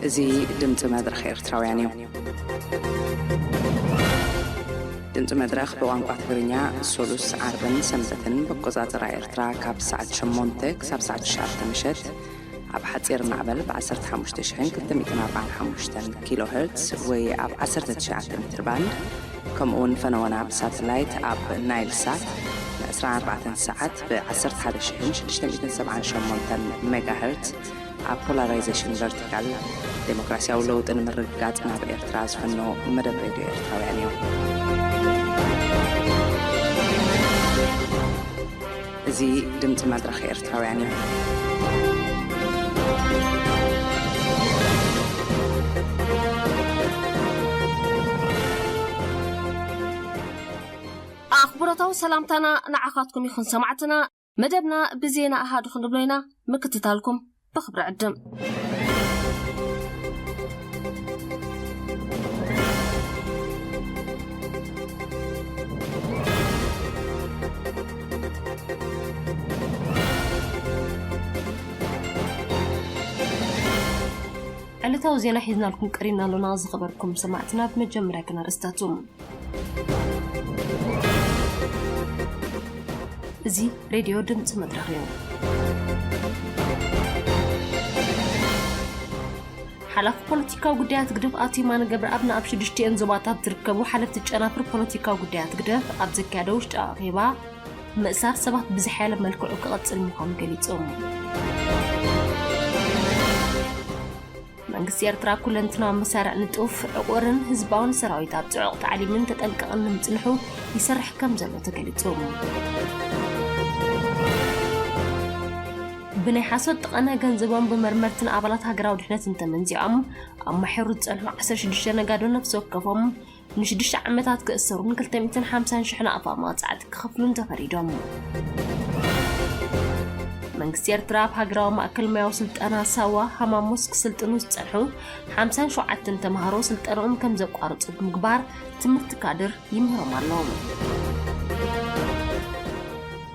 እዚ ድምፂ መድረኽ ኤርትራውያን እዩ። ድምፂ መድረኽ ብቋንቋ ትግርኛ ሶሉስ፣ ዓርብን ሰንበትን ብኣቆፃፅራ ኤርትራ ካብ ሰዓት ሸሞንተ ክሳብ ሰዓት ትሽዓተ ምሸት ኣብ ሓፂር ማዕበል ብ ዓሰርተ ሓሙሽተ ሽሕን ክልተ ሚእትን ኣርባዓን ሓሙሽተን ኪሎ ሄርትስ ወይ ኣብ ዓሰርተ ትሽዓተ ሜትር ባንድ፣ ከምኡ እውን ፈነወና ብሳተላይት ኣብ ናይል ሳት ን ዕስራን ኣርባዕተን ሰዓት ብ ዓሰርተ ሓደ ሽሕን ሽዱሽተ ሚእትን ሰብዓን ሸሞንተን ሜጋ ሄርትስ ኣብ ፖላራይዜሽን ቨርቲካል፣ ዴሞክራሲያዊ ለውጢ ንምርግጋጽ ናብ ኤርትራ ዝፍኖ መደብ ሬድዮ ኤርትራውያን እዩ። እዚ ድምፂ መድረኽ ኤርትራውያን እዩ። ኣኽብሮታዊ ሰላምታና ንዓኻትኩም ይኹን ሰማዕትና። መደብና ብዜና ኣሃዱ ክንብሎ ኢና፣ ምክትታልኩም ብኽብሪ ዕድም። ዕለታዊ ዜና ሒዝናልኩም ቀሪብና ኣሎና። ዝኸበርኩም ሰማዕትና፣ ብመጀመርያ ግን ኣርእስታቱ። እዚ ሬድዮ ድምፂ መድረኽ እዩ። ሓላፊ ፖለቲካዊ ጉዳያት ግደፍ ኣቶ የማነ ገብረኣብ ንኣብ ሽዱሽቲኤን ዞባታት ዝርከቡ ሓለፍቲ ጨናፍር ፖለቲካዊ ጉዳያት ግደፍ ኣብ ዘካየዶ ውሽጣዊ ኣኼባ፣ ምእሳር ሰባት ብዝሓየለ መልክዑ ክቐጽል ምዃኑ ገሊጹ። መንግስቲ ኤርትራ ኩለንትናዊ መሳርዕ ንጡፍ፣ ዕቑርን ህዝባውን ሰራዊት ኣብ ጽዑቕ ታዕሊምን ተጠንቀቕን ንምጽንሑ ይሰርሕ ከም ዘሎ ተገሊጹ። ብናይ ሓሶት ጠቐነ ገንዘቦም ብመርመርትን ኣባላት ሃገራዊ ድሕነትን ተመንዚዖም ኣብ ማሕሩ ዝጸንሑ ዓሰርተ ሽዱሽተ ነጋዶ ነፍሲ ወከፎም ንሽዱሽተ ዓመታት ክእሰሩን ክልተ ሚእትን ሓምሳን ሽሕ ናቕፋ መቕጻዕቲ ክኸፍሉን ተፈሪዶም። መንግስቲ ኤርትራ ኣብ ሃገራዊ ማእከል ሞያዊ ስልጠና ሳዋ ሃማሙስ ክስልጥኑ ዝጸንሑ ሓምሳን ሸውዓተን ተምሃሮ ስልጠናኦም ከም ዘቋርጹ ብምግባር ትምህርቲ ካድር ይምህሮም ኣሎ።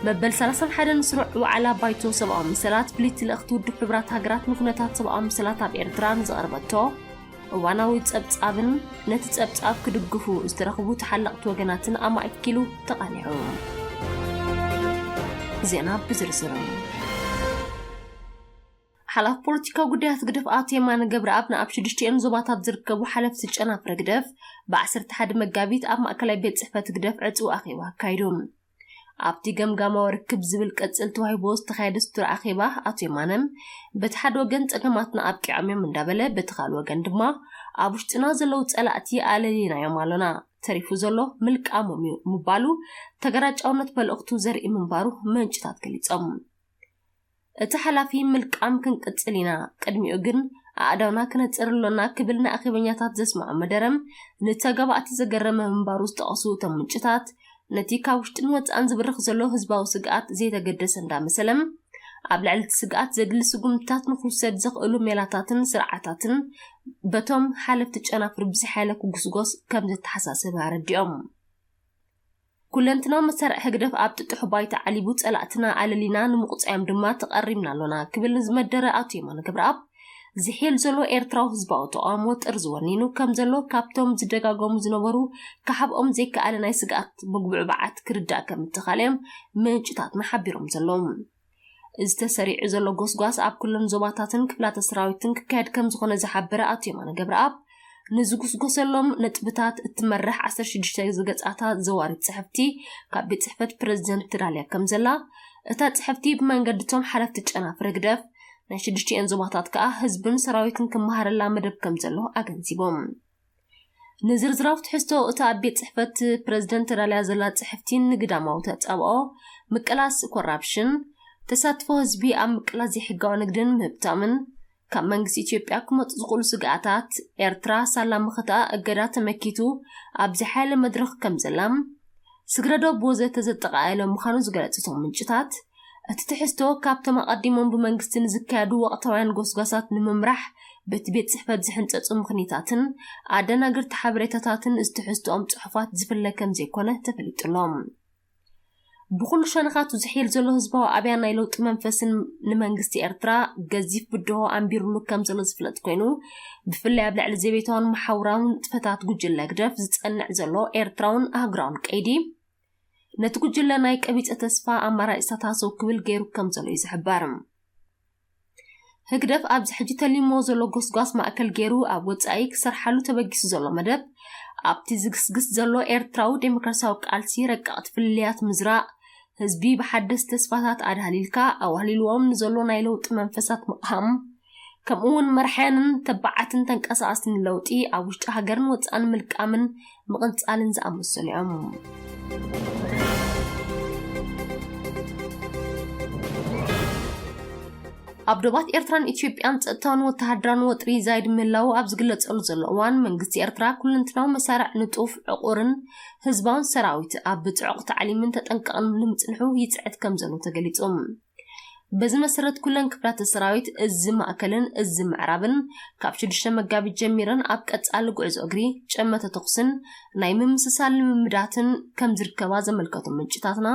መበል ሰላሳን ሓደን ስሩዕ ዋዕላ ባይቶ ሰብኣዊ መሰላት ፍልይቲ ልእኽቲ ውድብ ሕቡራት ሃገራት ንኩነታት ሰብኣዊ መሰላት ኣብ ኤርትራ ንዘቕረበቶ እዋናዊ ጸብጻብን ነቲ ጸብጻብ ክድግፉ ዝተረኽቡ ተሓለቕቲ ወገናትን ኣማእኪሉ ተቓኒዑ። ዜና ብዝርዝር። ሓላፊ ፖለቲካዊ ጉዳያት ግደፍ ኣቶ የማነ ገብረኣብ ንኣብ ሽዱሽቲኤን ዞባታት ዝርከቡ ሓለፍቲ ጨናፍረ ግደፍ ብ ዓሰርተ ሓደ መጋቢት ኣብ ማእከላይ ቤት ጽሕፈት ግደፍ ዕጽዊ ኣኼባ ኣካይዱ። ኣብቲ ገምጋማዊ ርክብ ዝብል ቅጽል ተዋሂቦ ዝተኻየደ ስቱር ኣኼባ ኣቶ የማነ በቲ ሓደ ወገን ጸገማትና ኣብቂዖም እዮም እንዳበለ፣ በቲ ካልእ ወገን ድማ ኣብ ውሽጥና ዘለዉ ጸላእቲ ኣለሊናዮም ኣሎና፣ ተሪፉ ዘሎ ምልቃሞም እዩ ምባሉ ተገራጫውነት መልእኽቱ ዘርኢ ምንባሩ ምንጭታት ገሊጾም። እቲ ሓላፊ ምልቃም ክንቅጽል ኢና፣ ቅድሚኡ ግን ኣእዳውና ክነጽር ኣሎና ክብል ንኣኼበኛታት ዘስምዖ መደረ ንተጋባእቲ ዘገረመ ምንባሩ ዝጠቐሱ እቶም ምንጭታት፣ ነቲ ካብ ውሽጥን ወጻእን ዝብርኽ ዘሎ ህዝባዊ ስግኣት ዘይተገደሰ እንዳመሰለ፣ ኣብ ልዕሊ እቲ ስግኣት ዘድሊ ስጉምትታት ንክውሰድ ዘኽእሉ ሜላታትን ስርዓታትን በቶም ሓለፍቲ ጨናፍር ብዝሓየለ ክጉስጎስ ከም ዘተሓሳሰበ ኣረዲኦም። ኩለንትናዊ መሳርሒ ህግደፍ ኣብ ጥጡሕ ባይታ ዓሊቡ ጸላእትና ኣለሊና ንምቁጻዮም ድማ ተቐሪብና ኣሎና ክብል ዝመደረ ኣቶ የማነ ገብረኣብ፣ ዝሕየል ዘሎ ኤርትራዊ ህዝባዊ ተቓውሞ ጥርዚ ወኒኑ ከም ዘሎ ካብቶም ዝደጋገሙ ዝነበሩ ክሓብኦም ዘይከኣለ ናይ ስግኣት መጉብዕባዓት ክርዳእ ከም እተኻለዮም ምንጭታትና ሓቢሮም ዘለዉ። እዚ ተሰሪዑ ዘሎ ጎስጓስ ኣብ ኩለን ዞባታትን ክፍላተ ሰራዊትን ክካየድ ከም ዝኾነ ዝሓበረ ኣቶ የማነ ገብረኣብ፣ ንዝጉስጎሰሎም ነጥብታት እትመርሕ ዓሰርተ ሽዱሽተ ዝገጻታ ዘዋሪት ጽሕፍቲ ካብ ቤት ጽሕፈት ፕረዚደንት ተዳልያ ከም ዘላ፣ እታ ጽሕፍቲ ብመንገዲ እቶም ሓለፍቲ ጨናፍር ህግደፍ ናይ ሽዱሽቲኤን ዞባታት ከኣ ህዝብን ሰራዊትን ክመሃረላ መደብ ከም ዘሎ ኣገንዚቦም። ንዝርዝራዊ ትሕዝቶ እታ ኣብ ቤት ጽሕፈት ፕረዚደንት ተዳልያ ዘላ ጽሕፍቲን ንግዳማዊ ተጻብኦ፣ ምቅላስ ኮራፕሽን፣ ተሳትፎ ህዝቢ ኣብ ምቅላስ ዘይሕጋዊ ንግድን ምህብታምን፣ ካብ መንግስቲ ኢትዮጵያ ክመጹ ዝኽእሉ ስግኣታት፣ ኤርትራ ሳላ መኸተኣ እገዳ ተመኪቱ ኣብ ዝሓየለ መድረኽ ከም ዘላ፣ ስግረዶብ ወዘተ ዘጠቓለለ ምዃኑ ዝገለጹ እቶም ምንጭታት፣ እቲ ትሕዝቶ ካብቶም ኣቐዲሞም ብመንግስቲ ንዝካየዱ ወቕታውያን ጎስጓሳት ንምምራሕ በቲ ቤት ጽሕፈት ዝሕንጸጹ ምኽኒታትን ኣደናገርቲ ሓበሬታታትን ዝትሕዝትኦም ጽሑፋት ዝፍለ ከም ዘይኮነ ተፈሊጡ ኣሎ። ብኹሉ ሸነኻቱ ዝሕየል ዘሎ ህዝባዊ ኣብያን ናይ ለውጢ መንፈስን ንመንግስቲ ኤርትራ ገዚፍ ብድሆ ኣንቢሩሉ ከም ዘሎ ዝፍለጥ ኮይኑ፣ ብፍላይ ኣብ ልዕሊ ዘቤታውን መሓውራውን ንጥፈታት ጉጅለ ህግደፍ ዝጸንዕ ዘሎ ኤርትራውን ኣህጉራውን ቀይዲ፣ ነቲ ጉጅለ ናይ ቀቢጸ ተስፋ ኣማራጺታት ሃሰው ክብል ገይሩ ከም ዘሎ እዩ ዝሕበር። ህግደፍ ኣብዚ ሕጂ ተሊምዎ ዘሎ ጎስጓስ ማእከል ገይሩ ኣብ ወጻኢ ክሰርሓሉ ተበጊሱ ዘሎ መደብ፣ ኣብቲ ዝግስግስ ዘሎ ኤርትራዊ ዴሞክራሲያዊ ቃልሲ ረቀቕቲ ፍልልያት ምዝራእ፣ ህዝቢ ብሓደስቲ ተስፋታት ኣድሃሊልካ ኣዋህሊልዎም ንዘሎ ናይ ለውጢ መንፈሳት ምቕሃም፣ ከምኡ እውን መርሓያንን ተባዓትን ተንቀሳቐስትን ለውጢ ኣብ ውሽጢ ሃገርን ወጻእን ምልቃምን ምቕንጻልን ዝኣመሰሉ እዮም። ኣብ ዶባት ኤርትራን ኢትዮጵያን ጸጥታውን ወተሃደራውን ወጥሪ ይዛይድ ምህላዉ ኣብ ዝግለጸሉ ዘሎ እዋን፣ መንግስቲ ኤርትራ ኩለንትናዊ መሳርዕ ንጡፍ፣ ዕቑርን ህዝባውን ሰራዊት ኣብ ብጽዑቕ ታዕሊምን ተጠንቀቕን ንምጽንሑ ይጽዕት ከም ዘሎ ተገሊጹ። በዚ መሰረት ኩለን ክፍላተ ሰራዊት እዚ ማእከልን እዚ ምዕራብን ካብ ሽዱሽተ መጋቢት ጀሚረን ኣብ ቀጻሊ ጉዕዞ እግሪ፣ ጨመተ ተኹስን ናይ ምምስሳል ልምምዳትን ከም ዝርከባ ዘመልከቱ ምንጭታትና፣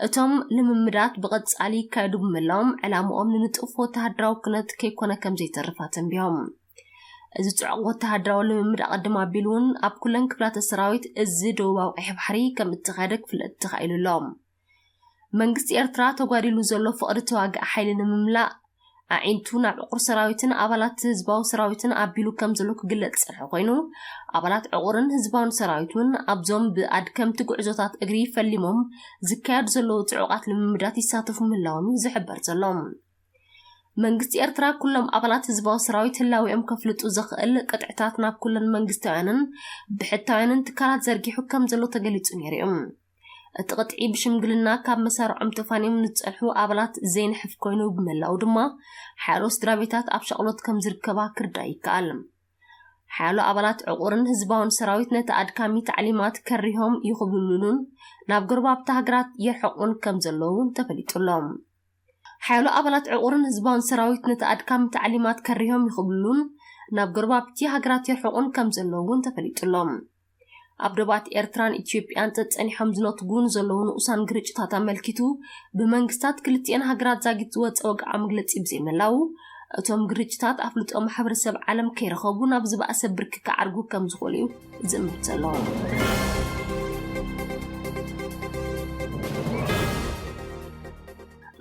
እቶም ልምምዳት ብቐጻሊ ይካየዱ ብምህላዎም ዕላምኦም ንንጡፍ ወተሃደራዊ ኩነት ከይኮነ ከም ዘይተርፍ ኣተንቢሆም። እዚ ጽዑቕ ወተሃደራዊ ልምምድ ኣቐድም ኣቢሉ እውን ኣብ ኩለን ክፍላተ ሰራዊት እዚ ደቡባዊ ቀይሕ ባሕሪ ከም እተኻየደ ክፍለጥ ተኻኢሉ ኣሎ። መንግስቲ ኤርትራ ተጓዲሉ ዘሎ ፍቕሪ ተዋጋኢ ሓይሊ ንምምላእ ኣዒንቱ ናብ ዕቑር ሰራዊትን ኣባላት ህዝባዊ ሰራዊትን ኣቢሉ ከም ዘሎ ክግለጽ ዝጸንሐ ኮይኑ፣ ኣባላት ዕቑርን ህዝባውን ሰራዊት እውን ኣብዞም ብኣድከምቲ ጉዕዞታት እግሪ ፈሊሞም ዝካየዱ ዘለዉ ጽዑቓት ልምምዳት ይሳተፉ ምህላዎም እዩ ዝሕበር ዘሎ። መንግስቲ ኤርትራ ኩሎም ኣባላት ህዝባዊ ሰራዊት ህላዌኦም ከፍልጡ ዘኽእል ቅጥዕታት ናብ ኩለን መንግስታውያንን ብሕታውያንን ትካላት ዘርጊሑ ከም ዘሎ ተገሊጹ ነይሩ እዩ። እቲ ቅጥዒ ብሽምግልና ካብ መሳርዖም ተፋንዮም ንዝጸንሑ ኣባላት ዘይንሕፍ ኮይኑ ብምህላዉ ድማ፣ ሓያሎ ስድራ ቤታት ኣብ ሻቕሎት ከም ዝርከባ ክርዳእ ይከኣል። ሓያሎ ኣባላት ዕቑርን ህዝባውን ሰራዊት ነቲ ኣድካሚ ታዕሊማት ከሪሆም ይኹብልሉን ናብ ጎረባብቲ ሃገራት የርሕቑን ከም ዘለዉ እውን ተፈሊጡ ኣሎ። ሓያሎ ኣባላት ዕቑርን ህዝባውን ሰራዊት ነቲ ኣድካሚ ታዕሊማት ከሪሆም ይኹብልሉን ናብ ጎረባብቲ ሃገራት የርሕቑን ከም ዘለዉ እውን ተፈሊጡ ኣሎ። ኣብ ዶባት ኤርትራን ኢትዮጵያን ጸጸኒሖም ዝነትጉ ንዘለዉ ንኡሳን ግርጭታት ኣመልኪቱ፣ ብመንግስታት ክልቲኤን ሃገራት ዛጊት ዝወጸ ወግዓዊ መግለጺ ብዘይምህላዉ፣ እቶም ግርጭታት ኣፍልጦ ማሕበረሰብ ዓለም ከይረኸቡ ናብ ዝበኣሰ ብርኪ ክዓርጉ ከም ዝኽእሉ እዩ ዝእመት ዘሎ።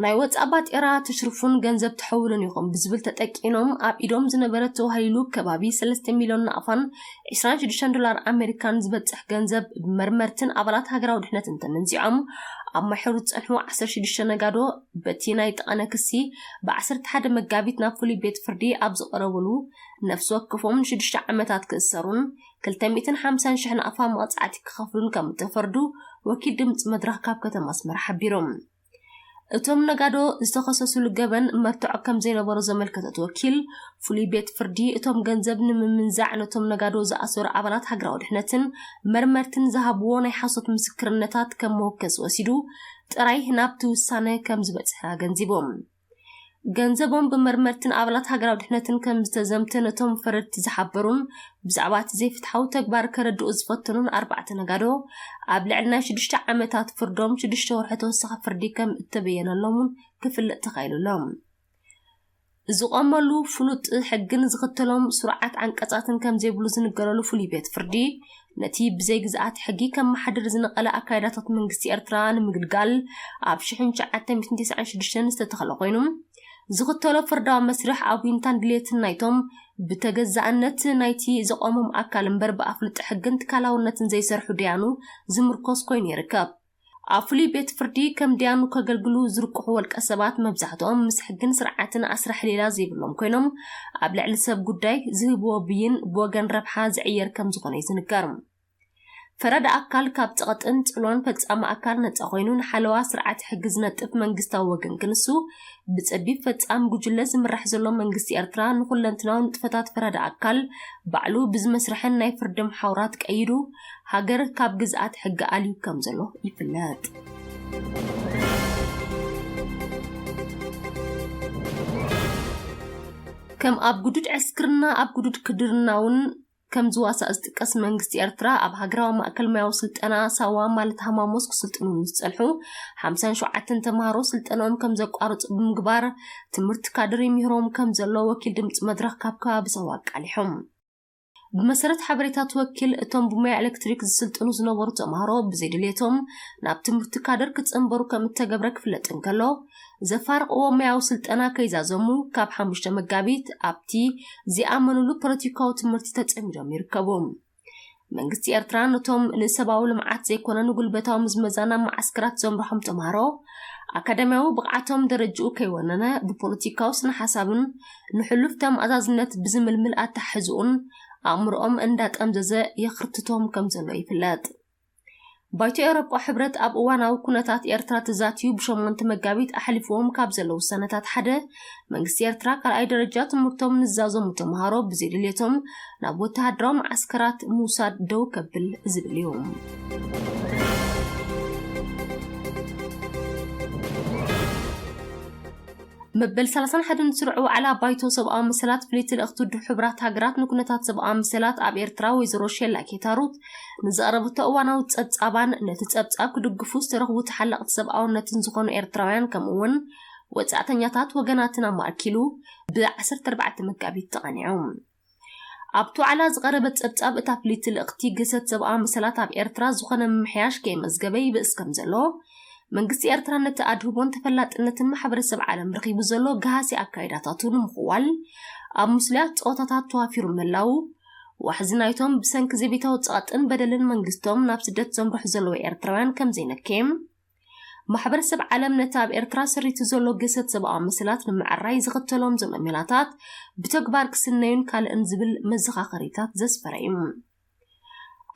ናይ ወጻኢ ባጤራ ትሽርፉን ገንዘብ ትሕውሉን ኢኹም ብዝብል ተጠቂኖም ኣብ ኢዶም ዝነበረ ተዋሂሉ ከባቢ ሰለስተ ሚልዮን ናቕፋን ዕስራን ሽዱሽተን ዶላር ኣሜሪካን ዝበጽሕ ገንዘብ ብመርመርትን ኣባላት ሃገራዊ ድሕነትን ተመንዚዖም ኣብ ማሕበሩ ዝጸንሑ ዓሰርተ ሽዱሽተ ነጋዶ በቲ ናይ ጠቐነ ክሲ ብ ዓሰርተ ሓደ መጋቢት ናብ ፍሉይ ቤት ፍርዲ ኣብ ዝቐረብሉ ነፍሲ ወከፎም ንሽዱሽተ ዓመታት ክእሰሩን ክልተ ሚእትን ሓምሳን ሽሕ ናቕፋ መቕጻዕቲ ክኸፍሉን ከም እተፈርዱ ወኪል ድምጺ መድረኽ ካብ ከተማ ኣስመራ ሓቢሩ። እቶም ነጋዶ ዝተኸሰሱሉ ገበን መርትዖ ከም ዘይነበሮ ዘመልከተት ወኪል፣ ፍሉይ ቤት ፍርዲ እቶም ገንዘብ ንምምንዛዕ ነቶም ነጋዶ ዝኣሰሩ ኣባላት ሃገራዊ ድሕነትን መርመርትን ዝሃብዎ ናይ ሓሶት ምስክርነታት ከም መወከሲ ወሲዱ ጥራይ ናብቲ ውሳነ ከም ዝበጽሐ ኣገንዚቡ። ገንዘቦም ብመርመርትን ኣባላት ሃገራዊ ድሕነትን ከም ዝተዘምተ ነቶም ፈረድቲ ዝሓበሩን ብዛዕባ እቲ ዘይፍትሓዊ ተግባር ከረድኡ ዝፈተኑን ኣርባዕተ ነጋዶ ኣብ ልዕሊ ናይ ሽዱሽተ ዓመታት ፍርዶም ሽዱሽተ ወርሒ ተወሳኺ ፍርዲ ከም እተበየነሎም እውን ክፍለጥ ተኻኢሉ ኣሎ። ዝቖመሉ ፍሉጥ ሕግን ዝኽተሎም ስሩዓት ዓንቀጻትን ከም ዘይብሉ ዝንገረሉ ፍሉይ ቤት ፍርዲ፣ ነቲ ብዘይ ግዝኣት ሕጊ ከመሓድር ዝነቐለ ኣካይዳታት መንግስቲ ኤርትራ ንምግልጋል ኣብ ሽሕን ትሽዓተ ሚእትን ተስዓን ሽዱሽተን ዝተተኽለ ኮይኑ፣ ዝኽተሎ ፍርዳዊ መስርሕ ኣብ ዊንታን ድሌትን ናይቶም ብተገዛእነት ናይቲ ዘቖሞም ኣካል እምበር ብኣፍልጦ ሕግን ትካላውነትን ዘይሰርሑ ደያኑ ዝምርኮስ ኮይኑ ይርከብ። ኣብ ፍሉይ ቤት ፍርዲ ከም ደያኑ ከገልግሉ ዝርቅሑ ወልቀ ሰባት መብዛሕትኦም ምስ ሕግን ስርዓትን ኣስራሕሊላ ዘይብሎም ኮይኖም፣ ኣብ ልዕሊ ሰብ ጉዳይ ዝህብዎ ብይን ብወገን ረብሓ ዝዕየር ከም ዝኾነ እዩ ዝንገር። ፈራዲ ኣካል ካብ ጸቕጥን ጽልዋን ፈጻሚ ኣካል ነጻ ኮይኑ፣ ንሓለዋ ስርዓት ሕጊ ዝነጥፍ መንግስታዊ ወገን ክንሱ፣ ብጸቢብ ፈጻሚ ጉጅለ ዝምራሕ ዘሎ መንግስቲ ኤርትራ ንኹለንትናዊ ንጥፈታት ፈራዲ ኣካል ባዕሉ ብዝመስርሐን ናይ ፍርዲ መሓውራት ቀይዱ፣ ሃገር ካብ ግዝኣት ሕጊ ኣልዩ ከም ዘሎ ይፍለጥ። ከም ኣብ ግዱድ ዕስክርና፣ ኣብ ግዱድ ክድርና እውን ከም ዝዋሳእ ዝጥቀስ መንግስቲ ኤርትራ፣ ኣብ ሃገራዊ ማእከል ሞያዊ ስልጠና ሳዋ ማለት ሃማሞስ ክስልጥኑ ንዝጸንሑ ሓምሳን ሸውዓተን ተምሃሮ ስልጠናኦም ከም ዘቋርጹ ብምግባር፣ ትምህርቲ ካድር ይምህሮም ከም ዘሎ ወኪል ድምጺ መድረኽ ካብ ከባቢ ሳዋ ኣቃሊሖም። ብመሰረት ሓበሬታት ወኪል፣ እቶም ብሞያ ኤሌክትሪክ ዝስልጥኑ ዝነበሩ ተምሃሮ ብዘይ ድሌቶም ናብ ትምህርቲ ካድር ክጽንበሩ ከም እተገብረ ክፍለጥ እንከሎ፣ ዘፋርቕዎ ሞያዊ ስልጠና ከይዛዘሙ ካብ ሓሙሽተ መጋቢት ኣብቲ ዝኣመኑሉ ፖለቲካዊ ትምህርቲ ተጸሚዶም ይርከቡ። መንግስቲ ኤርትራ ነቶም ንሰብኣዊ ልምዓት ዘይኮነ ንጉልበታዊ ምዝመዛ ናብ መዓስከራት ዘምርሖም ተምሃሮ፣ ኣካዳሚያዊ ብቕዓቶም ደረጅኡ ከይወነነ፣ ብፖለቲካዊ ስነ ሓሳብን ንሕሉፍ ተመኣዛዝነት ብዝምልምል ኣተሓሕዝኡን ኣእምሮኦም እንዳጠምዘዘ የኽርትቶም ከም ዘሎ ይፍለጥ። ባይቶ ኤውሮጳ ሕብረት ኣብ እዋናዊ ኩነታት ኤርትራ ተዛትዩ ብሸሞንተ መጋቢት ኣሕሊፍዎም ካብ ዘሎ ውሳነታት ሓደ፣ መንግስቲ ኤርትራ ካልኣይ ደረጃ ትምህርቶም ንዝዛዘሙ ተምሃሮ ብዘይ ድሌቶም ናብ ወተሃደራዊ መዓስከራት ምውሳድ ደው ከብል ዝብል እዩ። መበል ሰላሳን ሓደን ስሩዕ ዋዕላ ባይቶ ሰብኣዊ መሰላት ፍልይቲ ልእኽቲ ውድብ ሕቡራት ሃገራት ንኩነታት ሰብኣዊ መሰላት ኣብ ኤርትራ ወይዘሮ ሼላ ኬታሩት ንዘቕረበቶ እዋናዊ ጸብጻባን ነቲ ጸብጻብ ክድግፉ ዝተረኽቡ ተሓለቕቲ ሰብኣውነትን ዝኾኑ ኤርትራውያን ከምኡ እውን ወጻእተኛታት ወገናትን ኣማእኪሉ ብ ዓሰርተ ኣርባዕተ መጋቢት ተቓኒዑ። ኣብቲ ዋዕላ ዝቐረበ ጸብጻብ እታ ፍልይቲ ልእኽቲ ግህሰት ሰብኣዊ መሰላት ኣብ ኤርትራ ዝኾነ ምምሕያሽ ከየመዝገበ ይብእስ ከም ዘሎ፣ መንግስቲ ኤርትራ ነቲ ኣድህቦን ተፈላጥነትን ማሕበረሰብ ዓለም ረኺቡ ዘሎ ገሃሲ ኣካይዳታቱ ንምኽዋል ኣብ ምስሉያት ጸወታታት ተዋፊሩ ምህላዉ፣ ዋሕዚ ናይቶም ብሰንኪ ዘቤታዊ ጸቕጥን በደልን መንግስቶም ናብ ስደት ዘምርሑ ዘለዉ ኤርትራውያን ከም ዘይነከየም፣ ማሕበረሰብ ዓለም ነቲ ኣብ ኤርትራ ሰሪቱ ዘሎ ግህሰት ሰብኣዊ መሰላት ንምዕራይ ዝኽተሎም ዘሎ ሜላታት ብተግባር ክስነዩን ካልእን ዝብል መዘኻኸሪታት ዘስፈረ እዩ።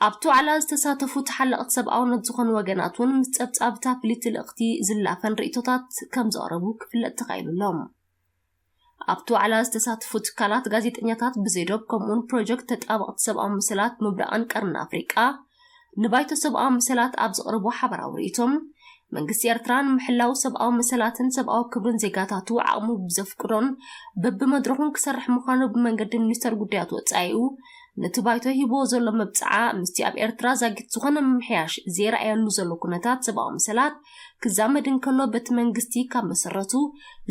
ኣብቲ ዋዕላ ዝተሳተፉ ተሓለቕቲ ሰብኣውነት ዝኾኑ ወገናት እውን ምስ ጸብጻብ እታ ፍልይቲ ልእኽቲ ዝላፈን ርእይቶታት ከም ዘቕረቡ ክፍለጥ ተኻኢሉ ኣሎ። ኣብቲ ዋዕላ ዝተሳተፉ ትካላት፣ ጋዜጠኛታት ብዘይ ዶብ፣ ከምኡውን ፕሮጀክት ተጣበቕቲ ሰብኣዊ መሰላት ምብራቕን ቀርኒ ኣፍሪቃ ንባይቶ ሰብኣዊ መሰላት ኣብ ዘቕረብዎ ሓበራዊ ርእይቶም፣ መንግስቲ ኤርትራ ንምሕላው ሰብኣዊ መሰላትን ሰብኣዊ ክብርን ዜጋታቱ ዓቕሙ ብዘፍቅዶን በብመድረኹን ክሰርሕ ምዃኑ ብመንገዲ ሚኒስተር ጉዳያት ወጻኢኡ ነቲ ባይቶ ሂብዎ ዘሎ መብጽዓ፣ ምስቲ ኣብ ኤርትራ ዛጊት ዝኾነ ምምሕያሽ ዘይረኣየሉ ዘሎ ኩነታት ሰብኣዊ መሰላት ክዛመድ እንከሎ፣ በቲ መንግስቲ ካብ መሰረቱ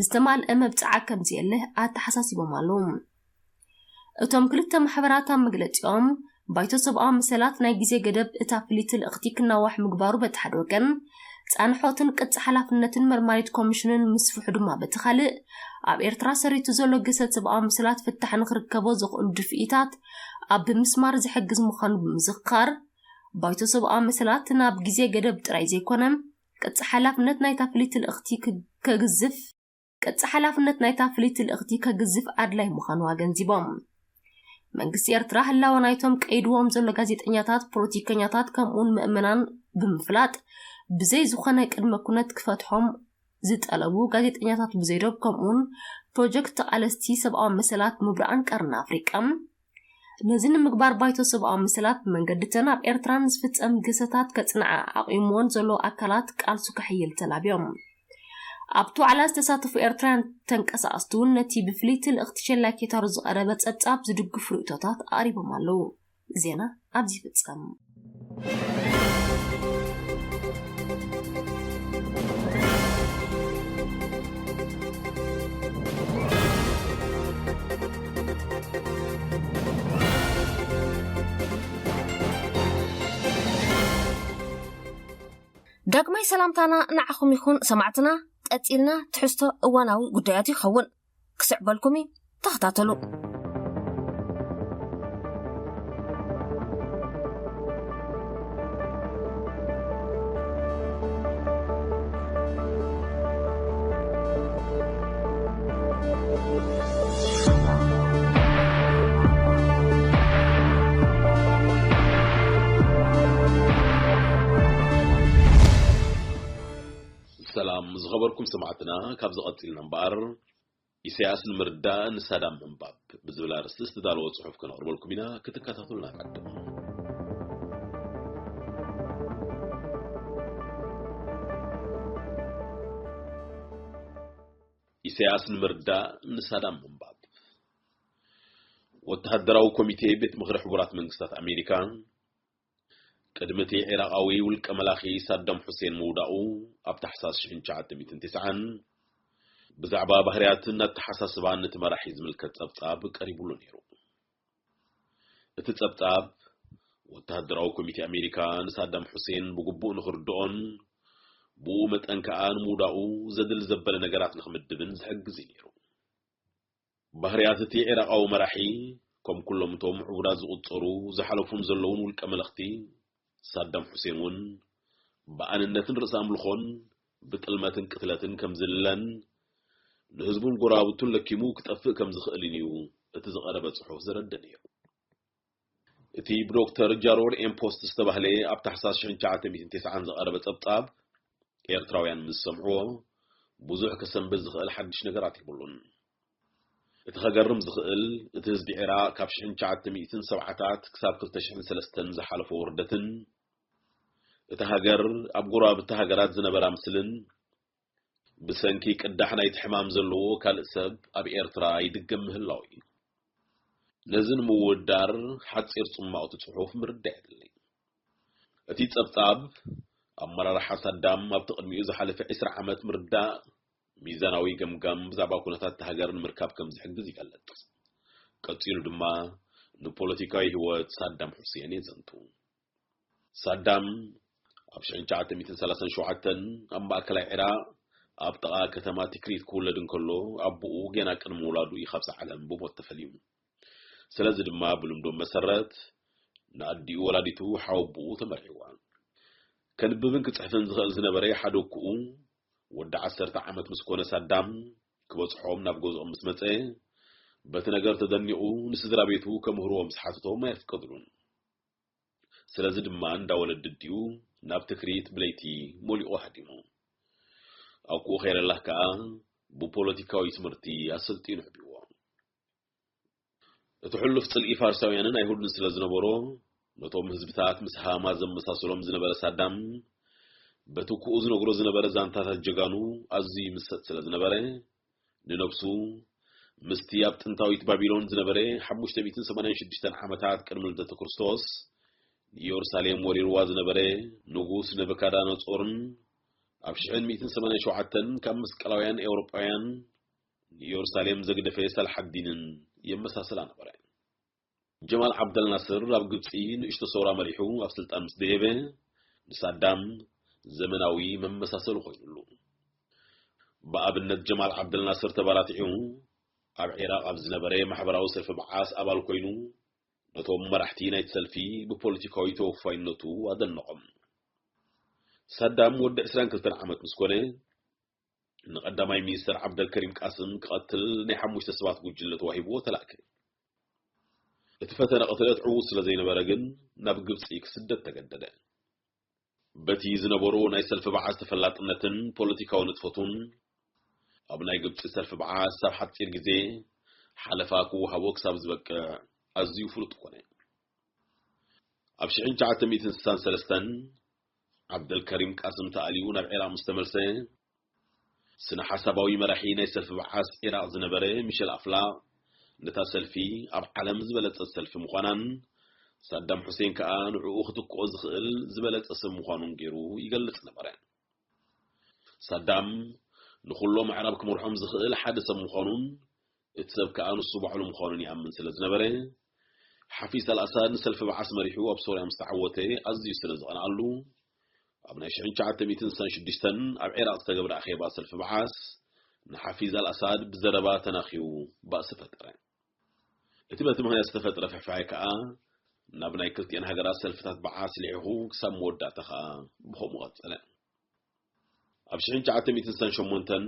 ዝተማልአ መብጽዓ ከም ዘየለ ኣተሓሳሲቦም ኣለዉ። እቶም ክልተ ማሕበራት ኣብ መግለጺኦም፣ ባይቶ ሰብኣዊ መሰላት ናይ ግዜ ገደብ እታ ፍልይቲ ልእኽቲ ክናዋሕ ምግባሩ በቲ ሓደ ወገን፣ ጻንሖትን ቅጽ ሓላፍነትን መርማሪት ኮሚሽንን ምስፍሑ ድማ በቲ ካልእ፣ ኣብ ኤርትራ ሰሪቱ ዘሎ ግህሰት ሰብኣዊ መሰላት ፍታሕ ንኽርከቦ ዘኽእሉ ድፍኢታት ኣብ ብምስማር ዝሕግዝ ምዃኑ ብምዝኽኻር፣ ባይቶ ሰብኣዊ መሰላት ናብ ግዜ ገደብ ጥራይ ዘይኮነ፣ ቅጽ ሓላፍነት ናይታ ፍልይቲ ልእኽቲ ክ-፣ ከግዝፍ፣ ቅጽ ሓላፍነት ናይታ ፍልይቲ ልእኽቲ ከግዝፍ ኣድላይ ምዃኑ ኣገንዚቦም። መንግስቲ ኤርትራ ህላወ ናይቶም ቀይድዎም ዘሎ ጋዜጠኛታት፣ ፖለቲከኛታት ከምኡውን ምእመናን ብምፍላጥ፣ ብዘይ ዝኾነ ቅድመ ኩነት ክፈትሖም ዝጠለቡ ጋዜጠኛታት ብዘይ ዶብ ከምኡውን ፕሮጀክት ተቓለስቲ ሰብኣዊ መሰላት ምብራቕን ቀርኒ ኣፍሪቃ፣ ነዚ ንምግባር ባይቶ ሰብኣዊ መሰላት ብመንገዲ ተን ኣብ ኤርትራ ንዝፍጸም ግህሰታት ከጽንዓ ኣቒምዎን ዘሎ ኣካላት ቃልሱ ከሕይል ተላብዮም። ኣብቲ ዋዕላ ዝተሳተፉ ኤርትራውያን ተንቀሳቐስቲ እውን ነቲ ብፍልይቲ ልእኽቲ ሸላኪ ታሩ ዝቐረበ ጸብጻብ ዝድግፉ ርእይቶታት ኣቕሪቦም ኣለዉ። ዜና ኣብዚ ይፍጸም። ዳግማይ ሰላምታና ንዓኹም ይኹን ሰማዕትና። ቀጺልና ትሕዝቶ እዋናዊ ጉዳያት ይኸውን። ክስዕበልኩም እዩ። ተኸታተሉ። ሰላም ዝኸበርኩም ሰማዕትና፣ ካብ ዝቐጺልና እምበኣር፣ ኢሳያስ ንምርዳእ ንሳዳም ምንባብ ብዝብል ኣርእስቲ ዝተዳለወ ጽሑፍ ከነቕርበልኩም ኢና፣ ክትከታተሉና ንዕድም። ኢሳያስ ንምርዳእ ንሳዳም ምንባብ። ወተሃደራዊ ኮሚቴ ቤት ምኽሪ ሕቡራት መንግስታት ኣሜሪካ፣ ቅድሚ እቲ ዒራቓዊ ውልቀ መላኺ ሳዳም ሑሴን ምውዳቑ፣ ኣብ ታሕሳስ ሽሕን ትሽዓተ ሚእትን ተስዓን፣ ብዛዕባ ባህርያትን ኣተሓሳስባን እቲ መራሒ ዝምልከት ጸብጻብ ቀሪቡሉ ነይሩ። እቲ ጸብጻብ፣ ወተሃደራዊ ኮሚቴ ኣሜሪካ ንሳዳም ሑሴን ብግቡእ ንኽርድኦን ብኡ መጠን ከኣ ንምውዳቑ ዘድሊ ዘበለ ነገራት ንኽምድብን ዝሕግዝ እዩ ነይሩ። ባህርያት እቲ ዒራቓዊ መራሒ፣ ከም ኩሎም እቶም ዕቡዳት ዝቑጸሩ ዝሓለፉን ዘለውን ውልቀ መለኽቲ፣ ሳዳም ሑሴን እውን ብኣንነትን ርእሰ ኣምልኾን ብጥልመትን ቅትለትን ከም ዝልለን ንህዝቡን ጎረባብቱን ለኪሙ ክጠፍእ ከም ዝኽእልን እዩ እቲ ዝቐረበ ጽሑፍ ዘረደ ነይሩ። እቲ ብዶክተር ጃሮድ ኤምፖስት ዝተባህለ ኣብ ታሕሳስ ሽሕን ትሽዓተ ሚእትን ተስዓን ዝቐረበ ጸብጻብ፣ ኤርትራውያን ምስ ሰምዕዎ፣ ብዙሕ ከሰንብድ ዝኽእል ሓድሽ ነገራት የብሉን። እቲ ከገርም ዝኽእል፣ እቲ ህዝቢ ዒራቕ ካብ ሽሕን ትሽዓተ ሚእትን ሰብዓታት ክሳብ ክልተ ሽሕን ሰለስተን ዝሓለፎ ውርደትን፣ እታ ሃገር ኣብ ጎረባብቲ ሃገራት ዝነበራ ምስልን፣ ብሰንኪ ቅዳሕ ናይቲ ሕማም ዘለዎ ካልእ ሰብ ኣብ ኤርትራ ይድገም ምህላው እዩ። ነዚ ንምውዳር ሓጺር ጽማቕ እቲ ጽሑፍ ምርዳእ የድሊ። እቲ ጸብጻብ፣ ኣመራርሓ ሳዳም ኣብቲ ቅድሚኡ ዝሓለፈ ዕስራ ዓመት ምርዳእ ሚዛናዊ ገምጋም ብዛዕባ ኩነታት እታ ሃገር ንምርካብ ከም ዝሕግዝ ይገልጽ። ቀጺሉ ድማ ንፖለቲካዊ ህይወት ሳዳም ሑሴን የዘንቱ። ሳዳም ኣብ ሽሕን ትሽዓተ ሚእትን ሰላሳን ሸውዓተን ኣብ ማእከላይ ዒራቕ ኣብ ጥቓ ከተማ ትክሪት ክውለድ እንከሎ፣ ኣቦኡ ጌና ቅድሚ ውላዱ እዩ ካብዛ ዓለም ብሞት ተፈልዩ። ስለዚ ድማ ብልምዶ መሰረት ንኣዲኡ ወላዲቱ ሓወቦኡ ተመርዕዋ። ከንብብን ክጽሕፍን ዝኽእል ዝነበረ ሓደ እኩኡ፣ ወዲ ዓሰርተ ዓመት ምስ ኮነ ሳዳም ክበጽሖም ናብ ገዝኦም ምስ መጸ፣ በቲ ነገር ተደኒቑ ንስድራ ቤቱ ከምህርዎ ምስ ሓተቶም ኣየፍቀድሉን። ስለዚ ድማ እንዳ ወለዲ ኣዲኡ ናብ ትክሪት ብለይቲ ሞሊቑ ሃዲሙ። ኣኩኡ ኸይረላህ ከኣ ብፖለቲካዊ ትምህርቲ ኣሰልጢኑ ኣዕቢዎ። እቲ ሕሉፍ ጽልኢ ፋርሳውያንን ኣይሁድን ስለ ዝነበሮ፣ ነቶም ህዝብታት ምስ ሃማ ዘመሳስሎም ዝነበረ ሳዳም፣ በቲ ኩኡ ዝነግሮ ዝነበረ ዛንታታት ጀጋኑ ኣዝዩ ይምሰጥ ስለ ዝነበረ፣ ንነብሱ ምስቲ ኣብ ጥንታዊት ባቢሎን ዝነበረ ሓሙሽተ ሚእትን ሰማንያን ሽዱሽተን ዓመታት ቅድሚ ልደተ ክርስቶስ ንኢየሩሳሌም ወሪርዋ ዝነበረ ንጉስ ነብካዳነጾርን ኣብ ሽሕን ሚእትን ሰማንያን ሸውዓተን ካብ መስቀላውያን ኤውሮጳውያን ንኢየሩሳሌም ዘግደፈ ሰላሓዲንን የመሳስላ ነበረ። ጀማል ዓብደል ናስር ኣብ ግብጺ ንእሽቶ ሰውራ መሪሑ ኣብ ስልጣን ምስ ደየበ፣ ንሳዳም ዘመናዊ መመሳሰሊ ኮይኑሉ። ብኣብነት ጀማል ዓብደል ናስር ተባራቲዑ ኣብ ዒራቕ ኣብ ዝነበረ ማሕበራዊ ሰልፊ በዓስ ኣባል ኮይኑ፣ ነቶም መራሕቲ ናይቲ ሰልፊ ብፖለቲካዊ ተወፋይነቱ ኣደነቖም። ሳዳም ወዲ ዕስራን ክልተን ዓመት ምስ ኮነ፣ ንቐዳማይ ሚኒስተር ዓብደልከሪም ቃስም ክቐትል ናይ ሓሙሽተ ሰባት ጉጅለ ተዋሂብዎ ተላእከ። እቲ ፈተነ ቅትለት ዕዉት ስለ ዘይነበረ ግን ናብ ግብጺ ክስደድ ተገደደ። በቲ ዝነበሮ ናይ ሰልፊ በዓስ ተፈላጥነትን ፖለቲካዊ ንጥፈቱን ኣብ ናይ ግብጺ ሰልፊ በዓስ ኣብ ሓጺር ግዜ ሓለፋ ክወሃቦ ክሳብ ዝበቅዕ ኣዝዩ ፍሉጥ ኮነ። ኣብ ሽሕን ትሽዓተ ሚእትን ስሳን ሰለስተን ዓብደልከሪም ቃስም ተኣልዩ ናብ ዒራቕ ምስ ተመልሰ፣ ስነ ሓሳባዊ መራሒ ናይ ሰልፊ በዓስ ዒራቕ ዝነበረ ሚሸል ኣፍላቕ፣ ነታ ሰልፊ ኣብ ዓለም ዝበለጸት ሰልፊ ምዃናን፣ ሳዳም ሑሴን ከኣ ንዕኡ ክትክኦ ዝኽእል ዝበለጸ ሰብ ምዃኑን ገይሩ ይገልጽ ነበረ። ሳዳም ንኹሎም ኣዕራብ ክመርሖም ዝኽእል ሓደ ሰብ ምዃኑን፣ እቲ ሰብ ከኣ ንሱ ባዕሉ ምዃኑን ይኣምን ስለ ዝነበረ፣ ሓፊዝ ኣልኣሳድ ንሰልፊ በዓስ መሪሑ ኣብ ሶርያ ምስ ተዓወተ ኣዝዩ ስለ ዝቐንኣሉ፣ ኣብ ናይ ሽሕን ትሽዓተ ሚእትን ስሳን ሽዱሽተን ኣብ ዒራቕ ዝተገብረ ኣኼባ ሰልፊ በዓስ ንሓፊዝ ኣልኣሳድ ብዘረባ ተናኺዩ ባእሲ ፈጠረ። እቲ በቲ ምኽንያት ዝተፈጥረ ፍሕፋሕ ከኣ ናብ ናይ ክልቲኤን ሃገራት ሰልፍታት በዓስ ልሒኹ ክሳብ መወዳእታ ከኣ ብኸምኡ ቀጸለ። ኣብ ሽሕን ትሽዓተ ሚእትን ስሳን ሸሞንተን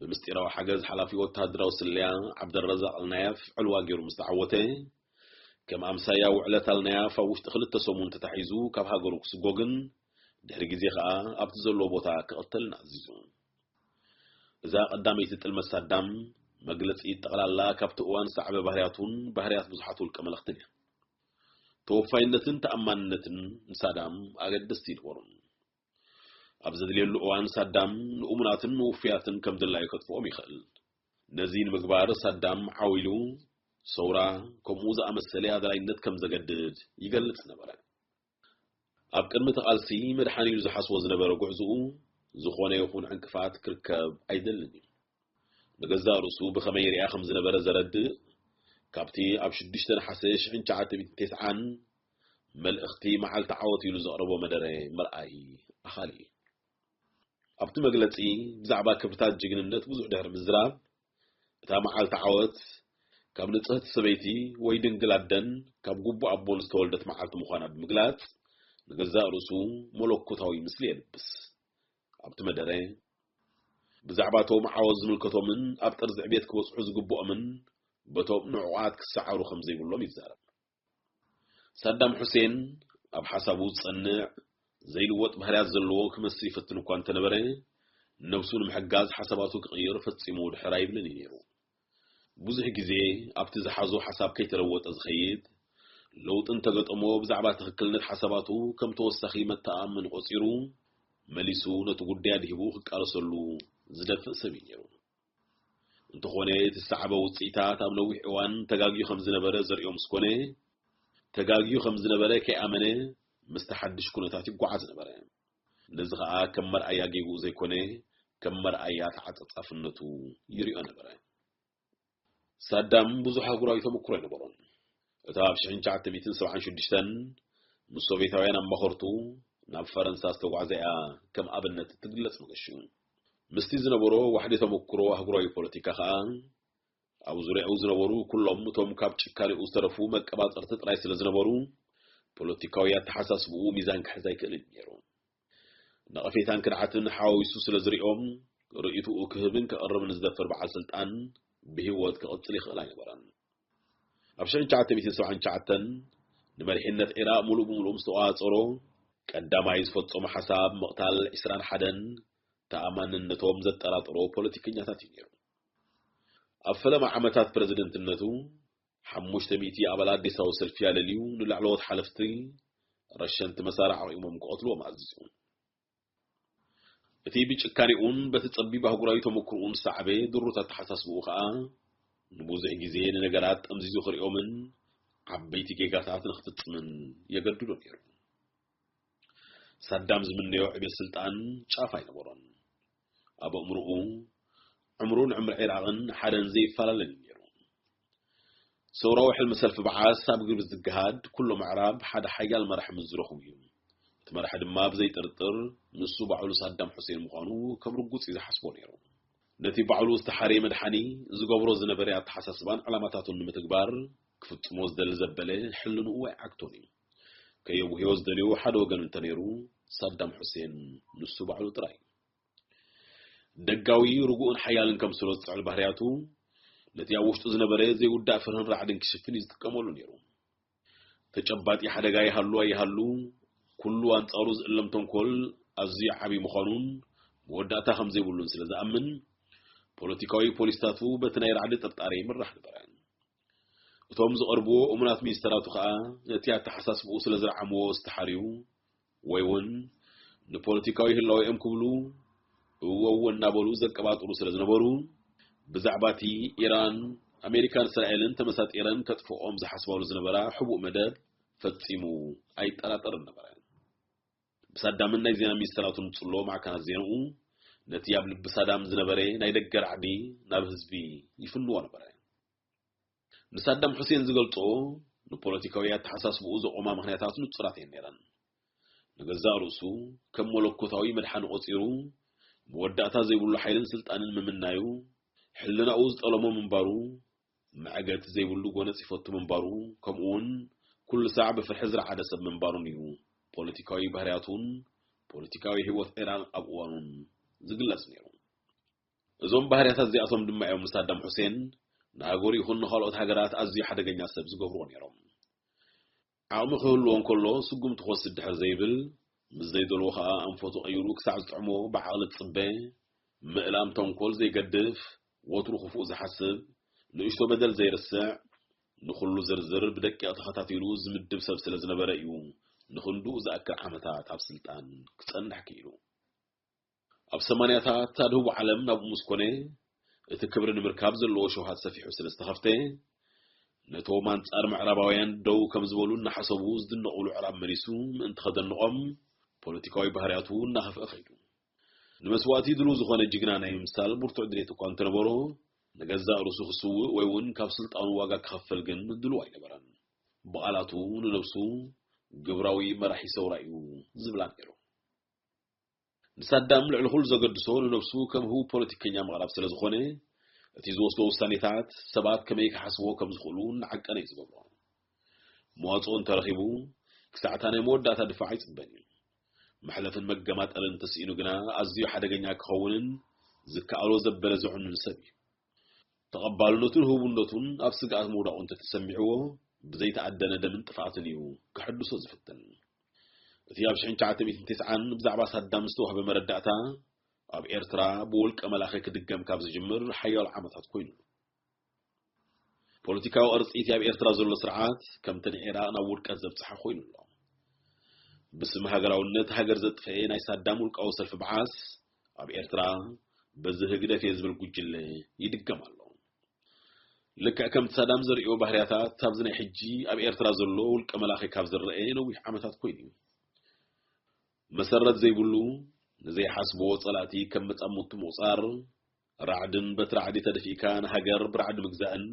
ብምስጢራዊ ሓገዝ ሓላፊ ወተሃደራዊ ስለያ ዓብደልረዛቕ ኣልናያፍ ዕልዋ ገይሩ ምስ ተዓወተ፣ ከም ኣምሳያ ውዕለት ኣልናያፍ ኣብ ውሽጢ ክልተ ሰሙን ተታሒዙ ካብ ሃገሩ ክስጎግን ድሕሪ ግዜ ከኣ ኣብቲ ዘለዎ ቦታ ክቕተልን ኣዚዙ። እዛ ቀዳመይቲ ጥልመት ሳዳም መግለጺ ጠቕላላ ካብቲ እዋን ዝሰዓበ ባህርያቱን ባህርያት ብዙሓት ውልቀ መለኽትን እያ። ተወፋይነትን ተኣማንነትን ንሳዳም ኣገደስቲ ይነበሩ። ኣብ ዘድልየሉ እዋን ሳዳም ንእሙናትን ንውፉያትን ከም ድላዩ ከጥፍኦም ይኽእል። ነዚ ንምግባር ሳዳም ዓው ኢሉ ሰውራ ከምኡ ዝኣመሰለ ኣድላይነት ከም ዘገድድ ይገልጽ ነበረ። ኣብ ቅድሚ እቲ ቃልሲ መድሓኒ ኢሉ ዝሓስቦ ዝነበረ ጉዕዝኡ ዝኾነ ይኹን ዕንቅፋት ክርከብ ኣይደልን እዩ። ንገዛእ ርእሱ ብኸመይ ይሪኣ ከም ዝነበረ ዘረድእ፣ ካብቲ ኣብ ሽዱሽተ ነሓሰ ሽሕን ትሽዓተ ሚእትን ተስዓን መልእኽቲ መዓልቲ ዓወት ኢሉ ዘቕረቦ መደረ ምርኣይ ኣኻሊ እዩ። ኣብቲ መግለጺ ብዛዕባ ክብርታት ጅግንነት ብዙሕ ድሕሪ ምዝራብ፣ እታ መዓልቲ ዓወት ካብ ንጽህቲ ሰበይቲ ወይ ድንግል ኣደን ካብ ጉቡእ ኣቦን ዝተወልደት መዓልቲ ምዃና ብምግላጽ፣ ንገዛእ ርእሱ መለኮታዊ ምስሊ የልብስ። ኣብቲ መደረ፣ ብዛዕባ እቶም ዓወት ዝምልከቶምን ኣብ ጥርዚ ዕቤት ክበጽሑ ዝግብኦምን በቶም ንዕቑዓት ክሰዓሩ ከም ዘይብሎም ይዛረብ። ሳዳም ሑሴን ኣብ ሓሳቡ ዝጸንዕ ዘይልወጥ ባህርያት ዘለዎ ክመስል ይፈትን እኳ እንተነበረ፣ ነብሱ ንምሕጋዝ ሓሳባቱ ክቕይር ፈጺሙ ድሕር ኣይብልን እዩ ነይሩ። ብዙሕ ግዜ ኣብቲ ዝሓዞ ሓሳብ ከይተለወጠ ዝኸይድ፣ ለውጢ እንተገጠሞ ብዛዕባ ትኽክልነት ሓሳባቱ ከም ተወሳኺ መተኣማመኒ ቆጺሩ፣ መሊሱ ነቲ ጉዳይ ኣድሂቡ ክቃለሰሉ ዝደፍእ ሰብ እዩ ነይሩ። እንተኾነ እቲ ዝሰዓበ ውጽኢታት ኣብ ነዊሕ እዋን ተጋግዩ ከም ዝነበረ ዘርእዮ ምስ ኮነ፣ ተጋግዩ ከም ዝነበረ ከይኣመነ ምስቲ ሓድሽ ኩነታት ይጓዓዝ ነበረ። ነዚ ኸኣ ከም መርኣያ ጌግኡ ዘይኮነ፣ ከም መርኣያ ተዓጻጻፍነቱ ይርእዮ ነበረ። ሳዳም ብዙሕ ኣህጉራዊ ተመክሮ ኣይነበሮን። እታ ኣብ ሽሕን ትሽዓተ ሚእትን ሰብዓን ሽዱሽተን ምስ ሶቬታውያን ኣማኸርቱ ናብ ፈረንሳ ዝተጓዕዘ እያ ከም ኣብነት እትግለጽ መገሹ። ምስቲ ዝነበሮ ዋሕዲ ተመክሮ ኣህጉራዊ ፖለቲካ ኸኣ፣ ኣብ ዙርያኡ ዝነበሩ ኩሎም እቶም ካብ ጭካኔኡ ዝተረፉ መቀባጸርቲ ጥራይ ስለ ዝነበሩ፣ ፖለቲካዊ ኣተሓሳስብኡ ሚዛን ክሕዝ ኣይክእልን ነይሩ። ነቐፌታን ክድዓትን ሓዋዊሱ ስለ ዝርእዮም፣ ርእይትኡ ክህብን ከቕርብን ዝደፍር በዓል ስልጣን ብህይወት ክቕጽል ይኽእል ኣይነበረን። ኣብ ሽሕን ትሽዓተ ሚእትን ሰብዓን ትሽዓተን ንመሪሕነት ዒራቕ ምሉእ ብምሉእ ምስ ተቖጻጸሮ፣ ቀዳማይ ዝፈጸሞ ሓሳብ ምቕታል ዕስራን ሓደን ተኣማንነቶም ዘጠራጠሮ ፖለቲከኛታት እዩ ነይሩ። ኣብ ፈለማ ዓመታት ፕረዚደንትነቱ፣ ሓሙሽተ ሚእቲ ኣባላት ዴሳዊ ሰልፊ ኣለልዩ ንላዕለዎት ሓለፍቲ ረሸንቲ መሳርዕ ኣቑሞም ክቐትልዎም ኣዚዙ። እቲ ብጭካኔኡን በቲ ጸቢብ ኣህጉራዊ ተመክሮኡን ዝሰዓበ ድሩት ኣተሓሳስብኡ ኸኣ፣ ንብዙሕ ግዜ ንነገራት ጠምዚዙ ክርእዮምን ዓበይቲ ጌጋታት ንኽፍጽምን የገድዶ ነይሩ። ሳዳም ዝምነዮ ዕቤት ስልጣን ጫፍ ኣይነበሮን። ኣብ ኣእምሮኡ፣ ዕምሩን ዕምሪ ዒራቕን ሓደን ዘይፈላለን እዩ ነይሩ። ሰውራዊ ሕልሚ ሰልፊ በዓስ ኣብ ግብሪ ዝግሃድ፣ ኩሎም ኣዕራብ ሓደ ሓያል መራሒ ምስ ዝረኽቡ እዩ። እቲ መራሒ ድማ ብዘይ ጥርጥር ንሱ ባዕሉ ሳዳም ሑሴን ምዃኑ ከም ርጉጽ እዩ ዝሓስቦ ነይሩ። ነቲ ባዕሉ ዝተሓረየ መድሓኒ ዝገብሮ ዝነበረ ኣተሓሳስባን ዕላማታቱን ንምትግባር ክፍጽሞ ዝደሊ ዘበለ ሕልንኡ ኣይዓግቶን እዩ። ከየጉህዮ ዝደልዮ ሓደ ወገን እንተነይሩ፣ ሳዳም ሑሴን ንሱ ባዕሉ ጥራይ እዩ። ደጋዊ ርጉእን ሓያልን ከምስሎ ዝጽዕል ባህርያቱ፣ ነቲ ኣብ ውሽጡ ዝነበረ ዘይውዳእ ፍርህን ራዕድን ክሽፍን እዩ ዝጥቀመሉ ነይሩ። ተጨባጢ ሓደጋ ይሃሉ ኣይሃሉ፣ ኩሉ ኣንጻሩ ዝእለም ተንኮል ኣዝዩ ዓቢ ምዃኑን መወዳእታ ከም ዘይብሉን ስለ ዝኣምን፣ ፖለቲካዊ ፖሊስታቱ በቲ ናይ ራዕዲ ጥርጣረ ይምራሕ ነበረ። እቶም ዝቐርብዎ እሙናት ሚኒስተራቱ ኸኣ ነቲ ኣተሓሳስብኡ ስለ ዝረዓምዎ ዝተሓርዩ፣ ወይ እውን ንፖለቲካዊ ህላወኦም ክብሉ እወ እወ እናበሉ ዘቀባጥሩ ስለ ዝነበሩ፣ ብዛዕባ እቲ ኢራን፣ ኣሜሪካን እስራኤልን ተመሳጢረን ከጥፍኦም ዝሓስባሉ ዝነበራ ሕቡእ መደብ ፈጺሙ ኣይጠራጠርን ነበረ። ብሳዳምን ናይ ዜና ሚኒስተራቱን ጽሎ ማዕከናት ዜንኡ፣ ነቲ ኣብ ልቢ ሳዳም ዝነበረ ናይ ደገ ራዕዲ ናብ ህዝቢ ይፍንዎ ነበረ። ንሳዳም ሑሴን ዝገልጾ፣ ንፖለቲካዊ ኣተሓሳስብኡ ዘቖማ ምኽንያታት ንጹራት እየን ነይረን። ንገዛእ ርእሱ ከም መለኮታዊ መድሓኒ ቆጺሩ፣ መወዳእታ ዘይብሉ ሓይልን ስልጣንን ምምናዩ፣ ሕልናኡ ዝጠለሞ ምንባሩ፣ መዕገቲ ዘይብሉ ጎነጽ ይፈቱ ምንባሩ፣ ከምኡውን ኩሉ ሳዕ ብፍርሒ ዝረዓደ ሰብ ምንባሩን እዩ ፖለቲካዊ ባህርያቱን ፖለቲካዊ ህይወት ዒራቕ ኣብ እዋኑን ዝግለጽ ነይሩ። እዞም ባህርያታት እዚኣቶም ድማ እዮም ንሳዳም ሑሴን ንሃገሩ ይኹን ንኻልኦት ሃገራት ኣዝዩ ሓደገኛ ሰብ ዝገብርዎ ነይሮም። ዓቕሚ ክህልዎ እንከሎ ስጉምቲ ክወስድ ድሕር ዘይብል፣ ምስ ዘይደልዎ ኸኣ ኣንፈቱ ቀይሩ ክሳዕ ዝጥዕሞ ብዓቕሊ ዝጽበ፣ ምእላም ተንኮል ዘይገድፍ፣ ወትሩ ክፉእ ዝሓስብ፣ ንእሽቶ በደል ዘይርስዕ፣ ንኹሉ ዝርዝር ብደቂቕ ተኸታቲሉ ዝምድብ ሰብ ስለ ዝነበረ እዩ ንኽንድኡ ዝኣክል ዓመታት ኣብ ስልጣን ክጸንሕ ክኢሉ። ኣብ ሰማንያታት ኣድህቡ ዓለም ናብኡ ምስ ኮነ፣ እቲ ክብሪ ንምርካብ ዘለዎ ሸውሃት ሰፊሑ ስለ ዝተኸፍተ፣ ነቶም ኣንጻር ምዕራባውያን ደው ከም ዝበሉ እናሓሰቡ ዝድነቑሉ ዕራብ መሊሱ ምእንቲ ከደንቖም፣ ፖለቲካዊ ባህርያቱ እናኸፍአ ከይዱ። ንመስዋእቲ ድሉው ዝኾነ ጅግና ናይ ምምሳል ብርቱዕ ድሌት እኳ እንተነበሮ፣ ንገዛእ ርእሱ ክስውእ ወይ እውን ካብ ስልጣኑ ዋጋ ክኸፍል ግን ድሉው ኣይነበረን። ብቓላቱ ንነብሱ ግብራዊ መራሒ ሰውራ እዩ ዝብላ ነይሩ። ንሳዳም ልዕሊ ኩሉ ዘገድሶ ንነብሱ ከም ህቡብ ፖለቲከኛ ምቕራብ ስለ ዝኾነ፣ እቲ ዝወስዶ ውሳኔታት ሰባት ከመይ ክሓስብዎ ከም ዝኽእሉ እናዓቀነ እዩ ዝገብሮ። መዋጽኦ እንተረኺቡ፣ ክሳዕታ ናይ መወዳእታ ድፋዕ ኣይጽበን እዩ። መሕለፍን መገማጠልን ተስኢኑ ግና ኣዝዩ ሓደገኛ ክኸውንን ዝከኣሎ ዘበለ ዘዕኑን ሰብ እዩ። ተቐባልነቱን ህቡብነቱን ኣብ ስግኣት ምውዳቑ እንተተሰሚዕዎ፣ ብዘይተኣደነ ደምን ጥፍኣትን እዩ ክሕድሶ ዝፍትን። እቲ ኣብ ሽሕን ትሽዓተ ሚእትን ተስዓን ብዛዕባ ሳዳም ዝተዋህበ መረዳእታ፣ ኣብ ኤርትራ ብውልቀ መላኺ ክድገም ካብ ዝጅምር ሓያሎ ዓመታት ኮይኑ። ፖለቲካዊ ቅርጺ እቲ ኣብ ኤርትራ ዘሎ ስርዓት፣ ከምቲ ንዒራቕ ናብ ውድቀት ዘብጽሐ ኮይኑ ኣሎ። ብስም ሃገራውነት ሃገር ዘጥፈኤ ናይ ሳዳም ውልቃዊ ሰልፊ በዓስ፣ ኣብ ኤርትራ በዚ ህግደፍ እየ ዝብል ጉጅለ ይድገም ኣሎ። ልክዕ ከምቲ ሳዳም ዘርእዮ ባህርያታት፣ ኣብዚ ናይ ሕጂ ኣብ ኤርትራ ዘሎ ውልቀ መላኺ ካብ ዝረአ ነዊሕ ዓመታት ኮይኑ እዩ። መሰረት ዘይብሉ፣ ንዘይሓስብዎ ጸላእቲ ከም መጻምድቱ ምቑጻር፣ ራዕድን በቲ ራዕዲ ተደፊእካ ንሃገር ብራዕዲ ምግዛእን፣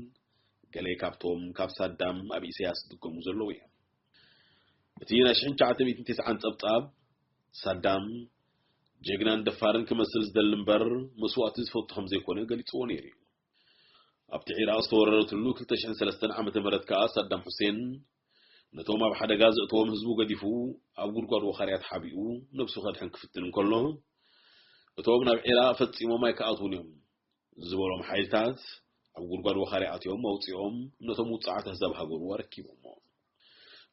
ገለ ካብቶም ካብ ሳዳም ኣብ ኢሳያስ ዝድገሙ ዘለዉ እዮም። እቲ ናይ ሽሕን ትሽዓተ ሚእትን ተስዓን ጸብጻብ፣ ሳዳም ጀግናን ደፋርን ክመስል ዝደሊ እምበር፣ መስዋእቲ ዝፈቱ ከም ዘይኮነ ገሊጽዎ ነይሩ እዩ። ኣብቲ ዒራቕ ዝተወረረትሉ ክልተ ሽሕን ሰለስተን ዓመተ ምህረት ከኣ ሳዳም ሑሴን ነቶም ኣብ ሓደጋ ዘእተዎም ህዝቡ ገዲፉ ኣብ ጉድጓድ ወኻርያ ተሓቢኡ ነብሱ ከድሕን ክፍትን እንከሎ፣ እቶም ናብ ዒራቕ ፈጺሞም ኣይክኣትዉን እዮም ዝበሎም ሓይልታት ኣብ ጉድጓድ ወኻርያ ኣትዮም ኣውጺኦም ነቶም ውጽዓት ኣህዛብ ሃገሩ ኣረኪቦሞ።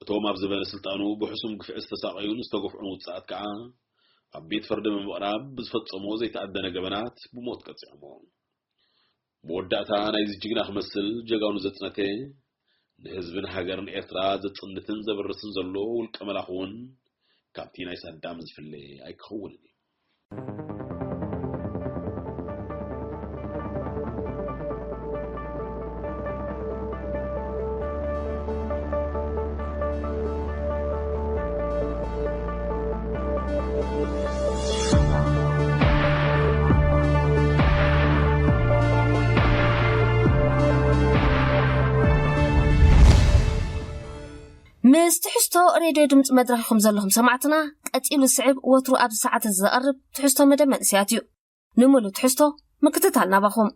እቶም ኣብ ዘበነ ስልጣኑ ብሕሱም ግፍዒ ዝተሳቐዩን ዝተገፍዑን ውጽዓት ከኣ ኣብ ቤት ፍርዲ ብምቕራብ ብዝፈጸሞ ዘይተኣደነ ገበናት ብሞት ቀጺዖሞ። መወዳእታ ናይዚ ጅግና ክመስል ጀጋኑ ዘጽነተ፣ ንህዝብን ሃገርን ኤርትራ ዘጽንትን ዘብርስን ዘሎ ውልቀ መላኺ እውን ካብቲ ናይ ሳዳም ዝፍለ ኣይክኸውንን እዩ። ምስ ትሕዝቶ ሬድዮ ድምፂ መድረኽ ኢኹም ዘለኹም ሰማዕትና። ቀፂሉ ዝስዕብ ወትሩ ኣብዚ ሰዓት እዚ ዘቐርብ ትሕዝቶ መደብ መንእሰያት እዩ። ንምሉእ ትሕዝቶ ምክትታል ናባኹም።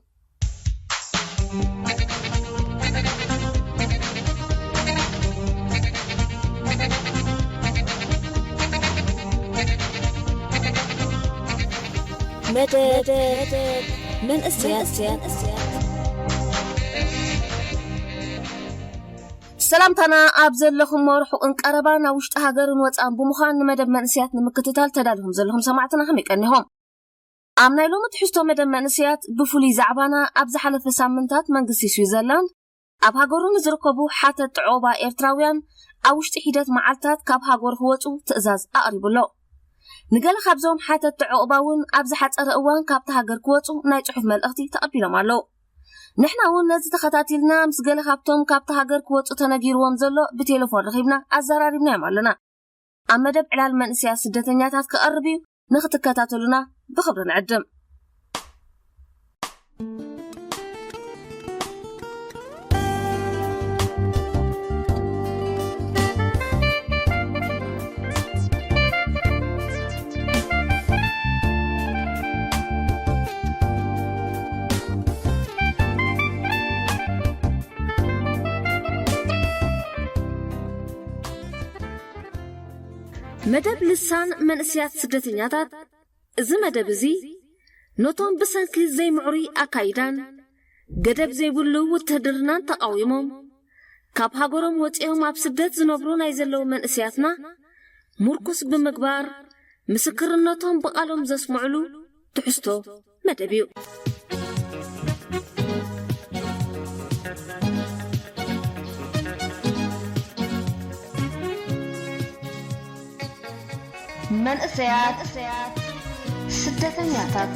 መደብ መንእሰያት። ሰላምታና ኣብ ዘለኹሞ ርሑቕን ቀረባን፣ ኣብ ውሽጢ ሃገርን ወፃእን ብምዃን ንመደብ መንእሰያት ንምክትታል ተዳሊኹም ዘለኹም ሰማዕትና ከመይ ቀኒኹም? ኣብ ናይ ሎሚ ትሕዝቶ መደብ መንእሰያት ብፍሉይ ዛዕባና፣ ኣብ ዝሓለፈ ሳምንታት መንግስቲ ስዊዘርላንድ ኣብ ሃገሩ ንዝርከቡ ሓተትቲ ዑቕባ ኤርትራውያን ኣብ ውሽጢ ሒደት መዓልታት ካብ ሃገሩ ክወጹ ትእዛዝ ኣቕሪቡ ኣሎ። ንገለ ካብዞም ሓተትቲ ዑቕባ እውን ኣብ ዝሓጸረ እዋን ካብታ ሃገር ክወጹ ናይ ጽሑፍ መልእኽቲ ተቐቢሎም ኣለዉ። ንሕና እውን ነዚ ተኸታቲልና ምስ ገለ ካብቶም ካብታ ሃገር ክወጹ ተነጊርዎም ዘሎ ብቴሌፎን ረኺብና ኣዘራሪብናዮም ኣለና። ኣብ መደብ ዕላል መንእሰያት ስደተኛታት ክቐርብ እዩ። ንኽትከታተሉና ብኽብሪ ንዕድም። መደብ ልሳን መንእሰያት ስደተኛታት። እዚ መደብ እዚ ነቶም ብሰንኪ ዘይምዕሩይ ኣካይዳን ገደብ ዘይብሉ ውትህድርናን ተቓዊሞም ካብ ሃገሮም ወጺኦም ኣብ ስደት ዝነብሩ ናይ ዘለዉ መንእሰያትና ምርኩስ ብምግባር፣ ምስክርነቶም ብቓሎም ዘስምዕሉ ትሕዝቶ መደብ እዩ። መንእሰያት ስደተኛታት።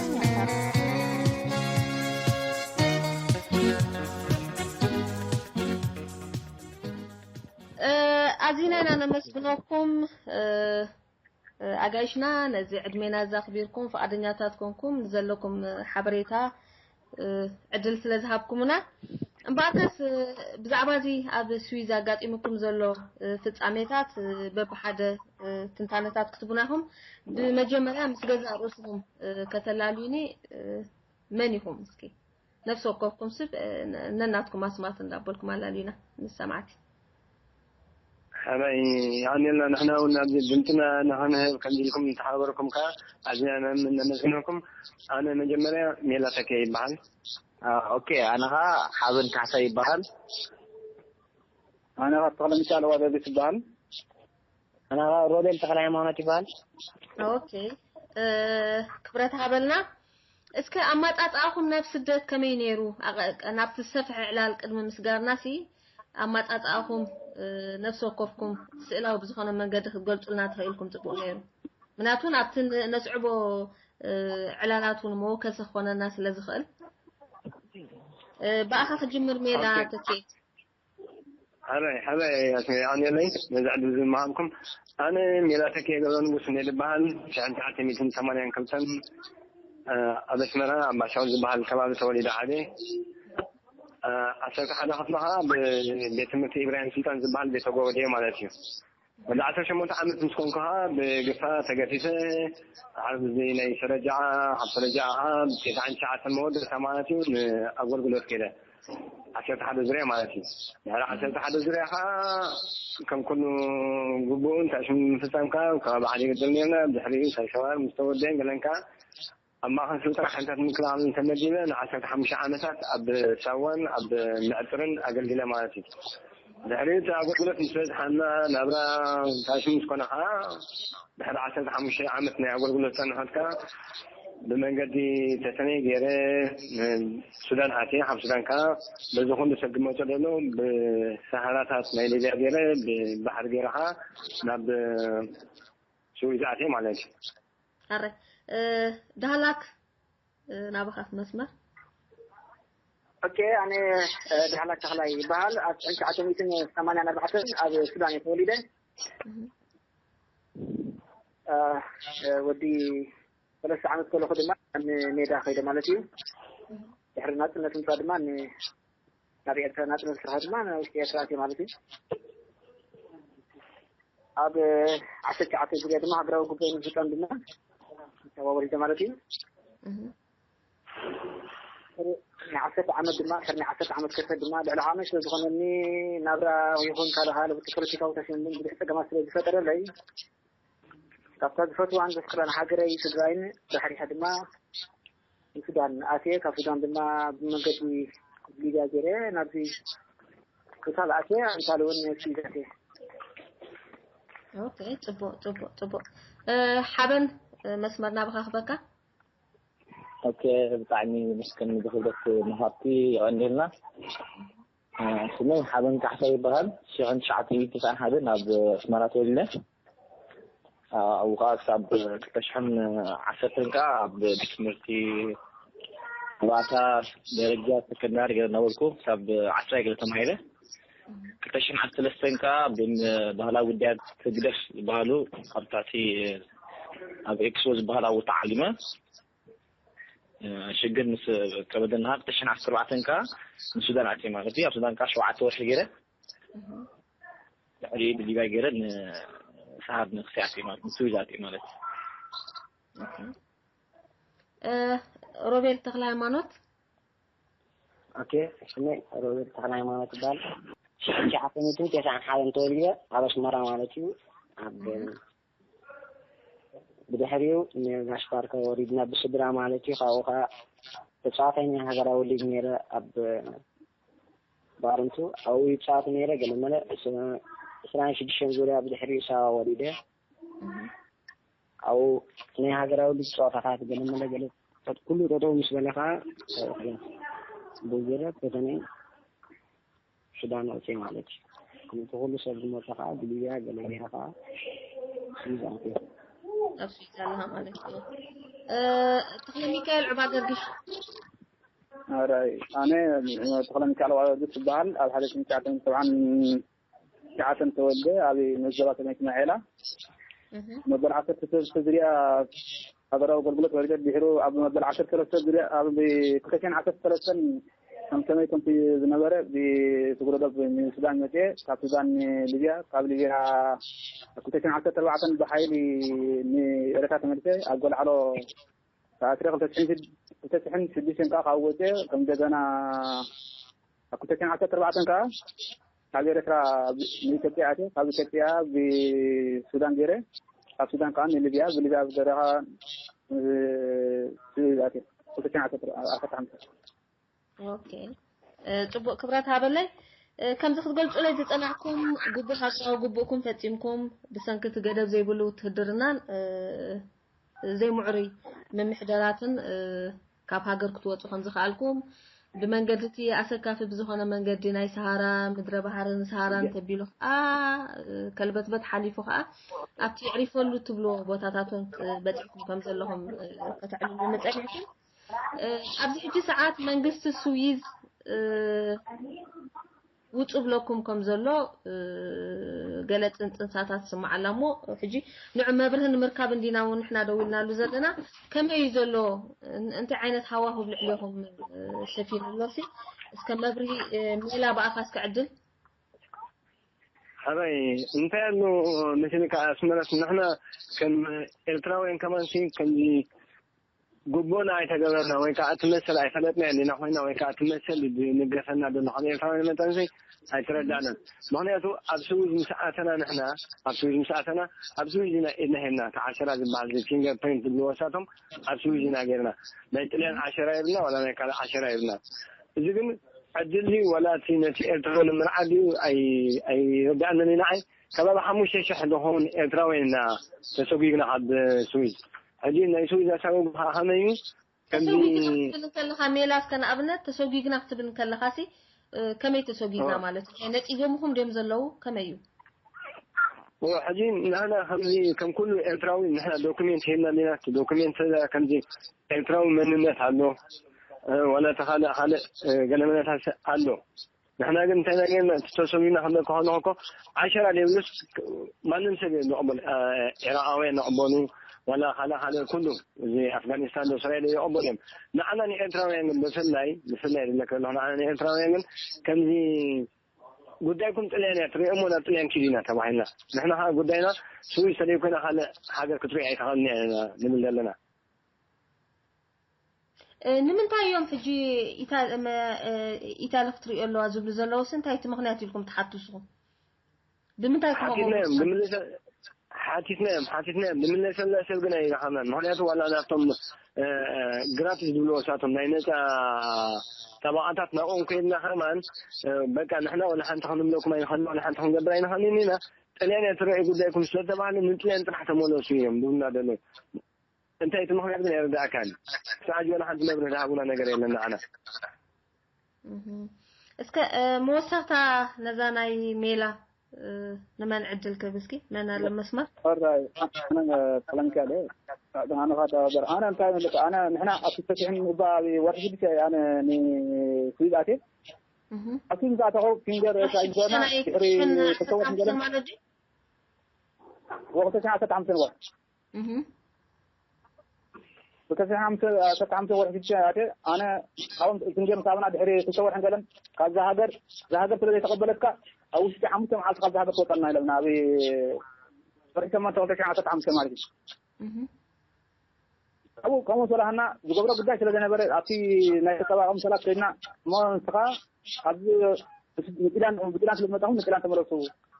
ኣዚና ኢና ነመስግነኩም፣ እ፣ እ፣ ኣጋይሽና፣ ነዚ ዕድሜና ዘኽቢርኩም ፍቓደኛታት ኮንኩም ንዘለኩም፣ እ፣ ሓበሬታ፣ እ፣ ዕድል ስለ ዝሃብኩምና። እምበኣርከስ፣ እ፣ ብዛዕባ እዚ ኣብ ስዊዝ ኣጋጢሙኩም ዘሎ፣ እ፣ ፍጻሜታት፣ እ፣ በብሓደ፣ እ፣ ትንታነታት ክትቡና ኢኹም። ብመጀመርያ ምስ ገዛእ ርእስኹም፣ እ፣ ከተላልዩኒ፣ እ፣ መን ኢኹም እስኪ? ነፍሲ ወከፍኩም ስብ፣ እ፣ ነ-፣ ነናትኩም ኣስማት እንዳበልኩም ኣላልዩና ንሰማዕቲ። ሓባይ፣ የቐንየልና። ንሕና እውን ኣብዚ ድምፅና ንኽንህብ ከምዚ ኢልኩም ዝተሓባበርኩም ከኣ ኣዝና ነም-፣ ነመስግነኩም። ኣነ መጀመርያ ሜላ ተኬ ይበሃል። አ፣ ኦኬ፣ ኣነ ኸኣ ሓበን ካሕሳ ይበሃል። ኣነ ኸኣ ተኽለሚካኤል ዋበቢት ይበሃል። ኣነ ኸኣ ሮቤል ተኽለ ሃይማኖት ይበሃል። ኦኬ፣ እ፣ ክብረት ሃበልና። እስከ ኣማጻጽኣኹም ናብ ስደት ከመይ ነይሩ? ኣቐ-፣ ናብቲ ዝሰፍሐ ዕላል ቅድሚ ምስጋርና ሲ፣ ኣማጻጽኣኹም፣ እ፣ ነፍሲ ወከፍኩም ስእላዊ ብዝኾነ መንገዲ ክትገልጹልና ተኽኢልኩም ጽቡቕ ነይሩ። ምክንያቱ ናብቲ ን-፣ ነስዕቦ፣ እ፣ ዕላላት እውን መወከሲ ክኾነና ስለ ዝኽእል። እ፣ ብኣኻ ክጅምር ሜላ ኦኬ። ተኬ። ሓበይ፣ ሓበይ፣ ኣቶ የቐንየለይ፣ ነዚ ዕድል ዝመሃብኩም። ኣነ ሜላ ተኬ ገብረ ንጉስ እንደ ዝበሃል፣ ሽሕን ትሽዓተ ሚእትን ሰማንያን ክልተን፣ እ፣ ኣብ ኣስመራ፣ ኣብ ባሻው ዝበሃል ከባቢ ተወሊደ ዓብየ። እ፣ ዓሰርተ ሓደ ክፍሊ ኸዓ ብቤት ትምህርቲ ኢብራሂም ሱልጣን ዝበሃል ቤተ ጎበድ እየ ማለት እዩ። ወዲ ዓሰርተ ሸሞንተ ዓመት ምስ ኮንኩ ኸዓ ብግፋ ተገፊፈ፣ ኣብዚ ናይ ሰረጃዓ፣ ካብ ሰረጃዓ ኸዓ ብተስዓን ትሽዓተን መወዳእታ ማለት እዩ ንኣገልግሎት ከይደ። ዓሰርተ ሓደ ዙርያ ማለት እዩ። ድሕሪ ዓሰርተ ሓደ ዙርያ ኸዓ ከም ኩሉ ግቡእን ታሽም ምፍጻም ከኣ ከባቢ ዓዲ ግድል ነርና። ድሕሪኡ ሳይሸዋር ምስ ተወደአን ገለን ከኣ ኣብ ማእኸል ስልጠና ሓይልታት ምክልኻል ተመዲበ ንዓሰርተ ሓሙሽተ ዓመታት ኣብ ሳዋን ኣብ ምዕጥርን ኣገልጊለ ማለት እዩ። ድሕሪኡ እቲ ኣገልግሎት ምስ በዝሓና ናብራ ታሽም ምስ ኮነ ኸዓ ድሕሪ ዓሰርተ ሓሙሽተ ዓመት ናይ ኣገልግሎት ጸንሖት ከኣ ብመንገዲ ተሰነይ ገይረ ሱዳን ኣትየ። ካብ ሱዳን ከኣ በዚ ኩሉ ሰብ ዝመጾ ዘሎ ብሰሃራታት ናይ ሊብያ ገይረ ብባሕሪ ገይረ ከኣ ናብ ስዊዝ ኣትየ ማለት እዩ። ኣረ፣ እ፣ ዳህላክ፣ እ፣ ናባኻ መስመር። ኦኬ፣ ኣነ፣ እ፣ ዳህላክ ተኽላይ ይበሃል። ኣብ ሽሕን ትሽዓተ ሚእትን ሰማንያን ኣርባዕተን ኣብ ሱዳን እየ ተወሊደ። እህ። እ፣ እ፣ ወዲ ሰለስተ ዓመት ከለኹ ድማ ንሜዳ ከይደ ማለት እዩ። ድሕሪ ናጽነት ምምጻእ ድማ ን-፣ ናብ ኤርትራ ናጽነት ስራሕ ድማ ናብ ውሽጢ ኤርትራ ኣትየ ማለት እዩ። ኣብ ዓሰርተ ትሽዓተ ዙርያ ድማ ሃገራዊ ጉባኤ ንምፍጻም ድማ ተዋወሊደ ማለት እዩ። እህ። ናይ ዓሰርተ ዓመት ድማ፣ ድሕሪ ናይ ዓሰርተ ዓመት ከሰ ድማ ልዕሊ ዓመት ስለ ዝኾነኒ ናብራ ይኹን ካልእ ካልእ ፖለቲካዊ ታሽን ብዙሕ ጸገማት ስለ ዝፈጠረለይ፣ ካብታ ዝፈትዋን ዘፍቅራን ሃገረይ ትግራይን ዳሕሪሓ ድማ ንሱዳን ኣትየ። ካብ ሱዳን ድማ ብመንገዲ ሊብያ ገይረ ናብዚ ቶታል ኣትየ። ኣምሳሉ እውን ስዊዝ ኣትየ። ኦኬ፣ ጽቡቕ፣ ጽቡቕ፣ ጽቡቕ። እ፣ ሓበን፣ እ፣ መስመር ናባኻ ክበካ። ኦኬ፣ ብጣዕሚ ምስክን ንዝኽብረት መሃርቲ የቐንየልና። እ፣ ስመይ ሓበን ካሕሳ ይበሃል። ሽሕን ትሽዓተ ሚእትን ተስዓን ሓደን ኣብ ኣስመራ ተወሊደ። ኣብኡ ከዓ ክሳብ ክልተ ሽሕን ዓሰርተን ከዓ ኣብ ቤት ትምህርቲ ባታ ደረጃ ሰከንዳሪ ገለ ነበርኩ። ክሳብ ዓስራይ ገለ ተማሂረ። ክልተ ሽሕን ዓሰርተ ሰለስተን ከዓ ብን-፣ ባህላዊ ጉዳያት ህግደፍ ዝበሃሉ ኣብታቲ ኣብ ኤክስፖ ዝበሃል ኣብኡ ተዓሊመ። እ፣ ሽግር ምስ ከበደና ክልተ ሽሕን ዓሰርተ ኣርባዕተን ከዓ ንሱዳን ኣትየ ማለት እዩ። ኣብ ሱዳን ከዓ ሸውዓተ ወርሒ ገይረ። እህ። ድሕሪ ብሊባይ ገይረ ንሰሃር ንክሲ ኣትየ ማለት፣ ንስዊዝ ኣትየ ማለት። ኦኬ። እ፣ ሮቤል ተኽለ ሃይማኖት። ኦኬ፣ ስመይ ሮቤል ተኽለ ሃይማኖት ይበሃል። ሽሕን ትሽዓተ ሚእትን ተስዓን ሓደን ተወሊደ ኣብ ኣስመራ ማለት እዩ። ኣብ እህ። ብድሕሪኡ ንጋሽ ባርከ ወሪድና ብስድራ ማለት እዩ። ካብኡ ኸዓ ተጻዋታይ ናይ ሃገራዊ ሊግ ነይረ ኣብ ባርንቱ። ኣብኡ ይጻወት ነይረ። ገለ መለ ዕስራን ሽዱሽተን ዙርያ ብድሕሪኡ ሳዋ ወሪደ። እህ። ኣብኡ ናይ ሃገራዊ ሊግ ጸዋታታት ገለ መለ ገለ ኩሉ ጠጠው ምስ በለ ኸዓ፣ እ፣ ብዝረ በተነይ ሱዳን ኣውፅእ ማለት እዩ። ከምቲ ኩሉ ሰብ ዝመፀ ከዓ ብሊብያ ገለ ገይረ ከዓ ስዊዝ ኣትየ። ኣብ ስዊዝ ኣለኻ ማለት እዩ። እ፣ ተኽለ ሚካኤል ዑባ ገርግሽ። ኣራይ፣ ኣነ ተኽለ ሚካኤል ዑባ ገርግሽ ይበሃል። ኣብ ሓደ ሽሕን ትሽዓተ ሚእትን ሰብዓን ዓሰን ተወልደ ኣብ መዘባ ሰሜን ማዔላ መበል ዓሰርተ ሰለስተ ዝርያ ሃገራዊ ኣገልግሎት ወሪደ ድሕሩ ኣብ መበል ዓሰርተ ሰለስተ ዝርያ ኣብ ክልተ ሽሕን ዓሰርተ ሰለስተን ከም ከመይ ከምቲ ዝነበረ ብትጉረዶ ንሱዳን መፅኤ ካብ ሱዳን ንሊብያ ካብ ሊብያ ክልተ ሽሕን ዓሰርተ ኣርባዕተን ብሓይሊ ንኤረትራ ተመልሰ ኣብ ጎልዓሎ ተኣስረ ክልተ ሽሕን ሽዱሽተን ከዓ ካብ ወፅኤ ከም እንደገና ኣብ ክልተ ሽሕን ዓሰርተ ኣርባዕተን ከዓ ካብ ኤረትራ ንኢትዮጵያ ኣትየ ካብ ኢትዮጵያ ብሱዳን ገይረ ካብ ሱዳን ከዓ ንሊብያ ብሊብያ ብደረኻ ኣትየ ክልተ ሽሕን ዓሰርተ ሓሙሽተ ኦኬ ጽቡቅ ክብረት ሃበለይ። ከምዚ ክትገልጹለይ ዝጸናሕኩም ግቡእ ሃገራዊ ግቡእኩም ፈጺምኩም ብሰንኪ እቲ ገደብ ዘይብሉ ውትህድርናን ዘይምዕሩይ ምምሕደራትን ካብ ሃገር ክትወጹ ከም ዝኸኣልኩም ብመንገዲ እቲ ኣሰካፊ ብዝኾነ መንገዲ ናይ ሰሃራ ምድረ ባሕርን ሰሃራን ተቢሉ ከዓ ከልበትበት ሓሊፉ ከዓ ኣብቲ የዕሪፈሉ ትብልዎ ቦታታት እውን በፂሕኩም ከም ዘለኹም ከተዕልሉኒ ፀኒሕኩም። ኣብዚ ሕጂ ሰዓት መንግስቲ ስዊዝ ውፁ ብለኩም ከም ዘሎ ገለ ፅንፅንሳታት ስማዕ ኣላ እሞ ሕጂ ንዑ መብርሂ ንምርካብ እንዲና እውን ንሕና ደው ኢልናሉ ዘለና። ከመይ እዩ ዘሎ? እንታይ ዓይነት ሃዋሁ ኣብ ልዕሌኹም ሰፊኑ ኣሎ ሲ? እስከ መብርሂ ሜላ ብኣኻ እስከ ዕድል ሓባይ እንታይ ኣሎ መሲልካ ኣስመረት ንሕና ከም ኤርትራውያን ከማን ሲ ከምዚ ግቡእና ኣይተገበርና ወይ ከዓ እቲ መሰል ኣይፈለጥናዮ ዲና ኮይና ወይ ከዓ እቲ መሰል እዩ ዝንገፈና ዘሎ ከም ኤርትራውያን መጠን ሲ ኣይተረዳእናን። ምክንያቱ ኣብ ስዊዝ ምስ ኣተና ንሕና ኣብ ስዊዝ ምስ ኣተና ኣብ ስዊዝ ኢና ኢድና ሂብና እቲ ዓሸራ ዝበሃል እዚ ፊንገር ፕሪንት ዝብልዎ እሳቶም ኣብ ስዊዝ ኢና ገይርና። ናይ ጥልያን ዓሸራ የብልና ዋላ ናይ ካልእ ዓሸራ የብልና። እዚ ግን ዕድል ድዩ ዋላ እቲ ነቲ ኤርትራዊ ንምርዓድ ድዩ ኣይርድኣንን እዩ ንዓይ። ከባቢ ሓሙሽተ ሽሕ ዝኸውን ኤርትራውያን ኢና ተሰጒግና ካብ ስዊዝ። ሕጂ ናይ ስዊዝ ኣሳጓጉ ከዓ ከመይ እዩ? ከምዚ ተሰጒግና ክትብል እንከለኻ ሜላ እስከ ንኣብነት ተሰጒግና ክትብል እንከለኻ ሲ ከመይ ተሰጒግና ማለት እዩ? ነፂጎምኹም ድዮም ዘለዉ? ከመይ እዩ? ሕጂ ንሕና ከምዚ ከም ኩሉ ኤርትራዊ ንሕና ዶኩሜንት ሂብና ዲና እቲ ዶኩሜንት ከምዚ ኤርትራዊ መንነት ኣሎ ዋላ እቲ ካልእ ካልእ ገለ መንነታት ኣሎ። ንሕና ግን እንታይ ነገር ተሰሚና ክንደካ ከለኹ እኮ ዓሸራ ዘይብሉስ ማንም ሰብ እዮም ዝቕበሉ። ዒራቃውያን ይቕበሉ ዋላ ካልእ ካልእ ኩሉ እዚ ኣፍጋኒስታን ዶ እስራኤል ይቕበሉ እዮም። ንዓና ንኤርትራውያን ግን ብፍላይ ብፍላይ ዝብለካ ዘለኹ ንዓና ንኤርትራውያን ግን ከምዚ ጉዳይኩም ጥልያን እያ ትሪኦ እሞ ናብ ጥልያን ኪዱ ኢና ተባሂልና። ንሕና ከዓ ጉዳይና ስዊዝ ተዘይኮይና ካልእ ሃገር ክትሪኦ ኣይትኽእልን እያ ንብል ዘለና። ንምንታይ እዮም ሕጂ ኢታሊ ክትሪኦ ኣለዋ ዝብሉ ዘለውስ እንታይ እቲ ምክንያት ኢልኩም ትሓቱ ንስኹም? ብምንታይ ክኸውን ሓቲትናዮም ብምልሰ ሓቲትናዮም ሓቲትናዮም ንምለሰላ ሰብ ግን ኣይረኸብናን። ምክንያቱ ዋላ ናብቶም ግራቲስ ዝብልዎ እሳቶም ናይ ነፃ ጠበቃታት ናብኦም ከይድና ከማን በቃ ንሕና ወላ ሓንቲ ክንብለኩም ኣይንኽእልን ወላ ሓንቲ ክንገብር ኣይንኽእልን ኢና። ጥልያን እያ ትረኣዩ ጉዳይኩም ስለተባህለ ንጥልያን ጥራሕ ተመለሱ እዮም ዝብሉና ዘለዉ። እንታይ እቲ ምኽንያት ግን ኣይርድኣካን። ክሳዕ ሕጂ ዋላ ሓንቲ መብርሂ ዝሃቡና ነገር የለን ንዓና። እስከ መወሰኽታ ነዛ ናይ ሜላ ንመን ዕድል ክህብ እስኪ መን ኣሎ መስመር? ሕራይ ኣነ ጠለንካለ ኣነ ካዳበር ኣነ እንታይ መለካ ኣነ ንሕና ኣብ ፊት ፈትሕን እባ ኣብ ወርሒ ሽዱሽተ ኣነ ንስዊዝ ኣትየ ኣብቲ ምስ ኣተኸው ፊንገር ሳይንሶና ድሕሪ ክልተ ወርሒ ገለ ማለት ድዩ? ወቅቲ ሸዓ ዓሰርተ ሓሙሽተ ነበር ብከስሒ ሓምሰ ዓሰርተ ሓምሰ ወርሒ ሽዱሽተ ኣነ ካብኦም ክንጀም ካብና ድሕሪ ክልተ ወርሕን ገለን ካብዛ ሃገር እዛ ሃገር ስለ ዘይተቐበለትካ ኣብ ውሽጢ ሓሙሽተ መዓልቲ ካብዛ ሃገር ትወፀልና ኢለምና ኣብ ወርሒ ሸሞንተ ክልተ ሽሕን ዓሰርተ ሓሙሽተ ማለት እዩ። ኣብኡ ከምኡ ሰላህና ዝገብሮ ጉዳይ ስለ ዘነበረ ኣብቲ ናይ ተፀባቐ ምሰላት ከድና እሞ ንስኻ ኣብዚ ብጥላን ብጥላን ስለ ዝመጣኹም ንጥላን ተመለሱ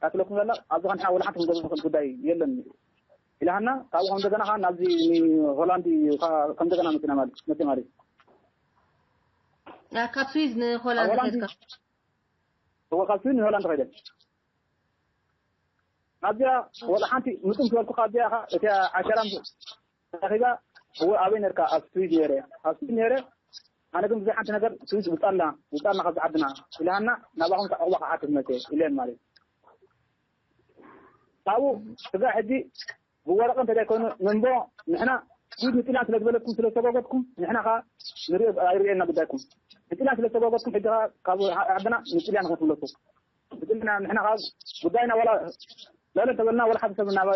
ኣትለኩም ዘላ ኣብዚ ከንሓ ወላ ሓንቲ ክንገብሮ ንኽእል ጉዳይ የለን ኢላሃና ካብኡ ከም እንደገና ከዓ ናብዚ ሆላንድ ከም እንደገና መፅና ማለት መፅእ ማለት ካብ ስዊዝ ንሆላንድ ከድካ እወ ካብ ስዊዝ ንሆላንድ ከይደ ኣብዚኣ ወላ ሓንቲ ምፅም ዝበልኩ ካብዚኣ እቲኣ ዓሸራ ረኺባ እወ ኣበይ ነርካ ኣብ ስዊዝ ነረ ኣብ ስዊዝ ነረ ኣነ ግን ብዙሕ ሓንቲ ነገር ስዊዝ ውፃልና ውፃልና ካብ ዝዓድና ኢላሃና ናባኹም ዕቑባ ክሓትት መፀ ኢለን ማለት ካብኡ ስጋ ሕጂ ብወረቐ እንተ ዘይኮይኑ ንንቦ ንሕና ስዊድ ንጥልያን ስለ ዝበለኩም ስለ ዝተጓገድኩም ንሕና ከዓ ንሪኦ ኣይርእየና ጉዳይኩም ንጥልያን ስለ ዝተጓገድኩም ሕጂ ከዓ ካብ ዓድና ንጥልያን ንክትምለሱ ብግልና ንሕና ካብ ጉዳይና ዋላ ለለ ተበልና ዋላ ሓደ ሰብ ናብ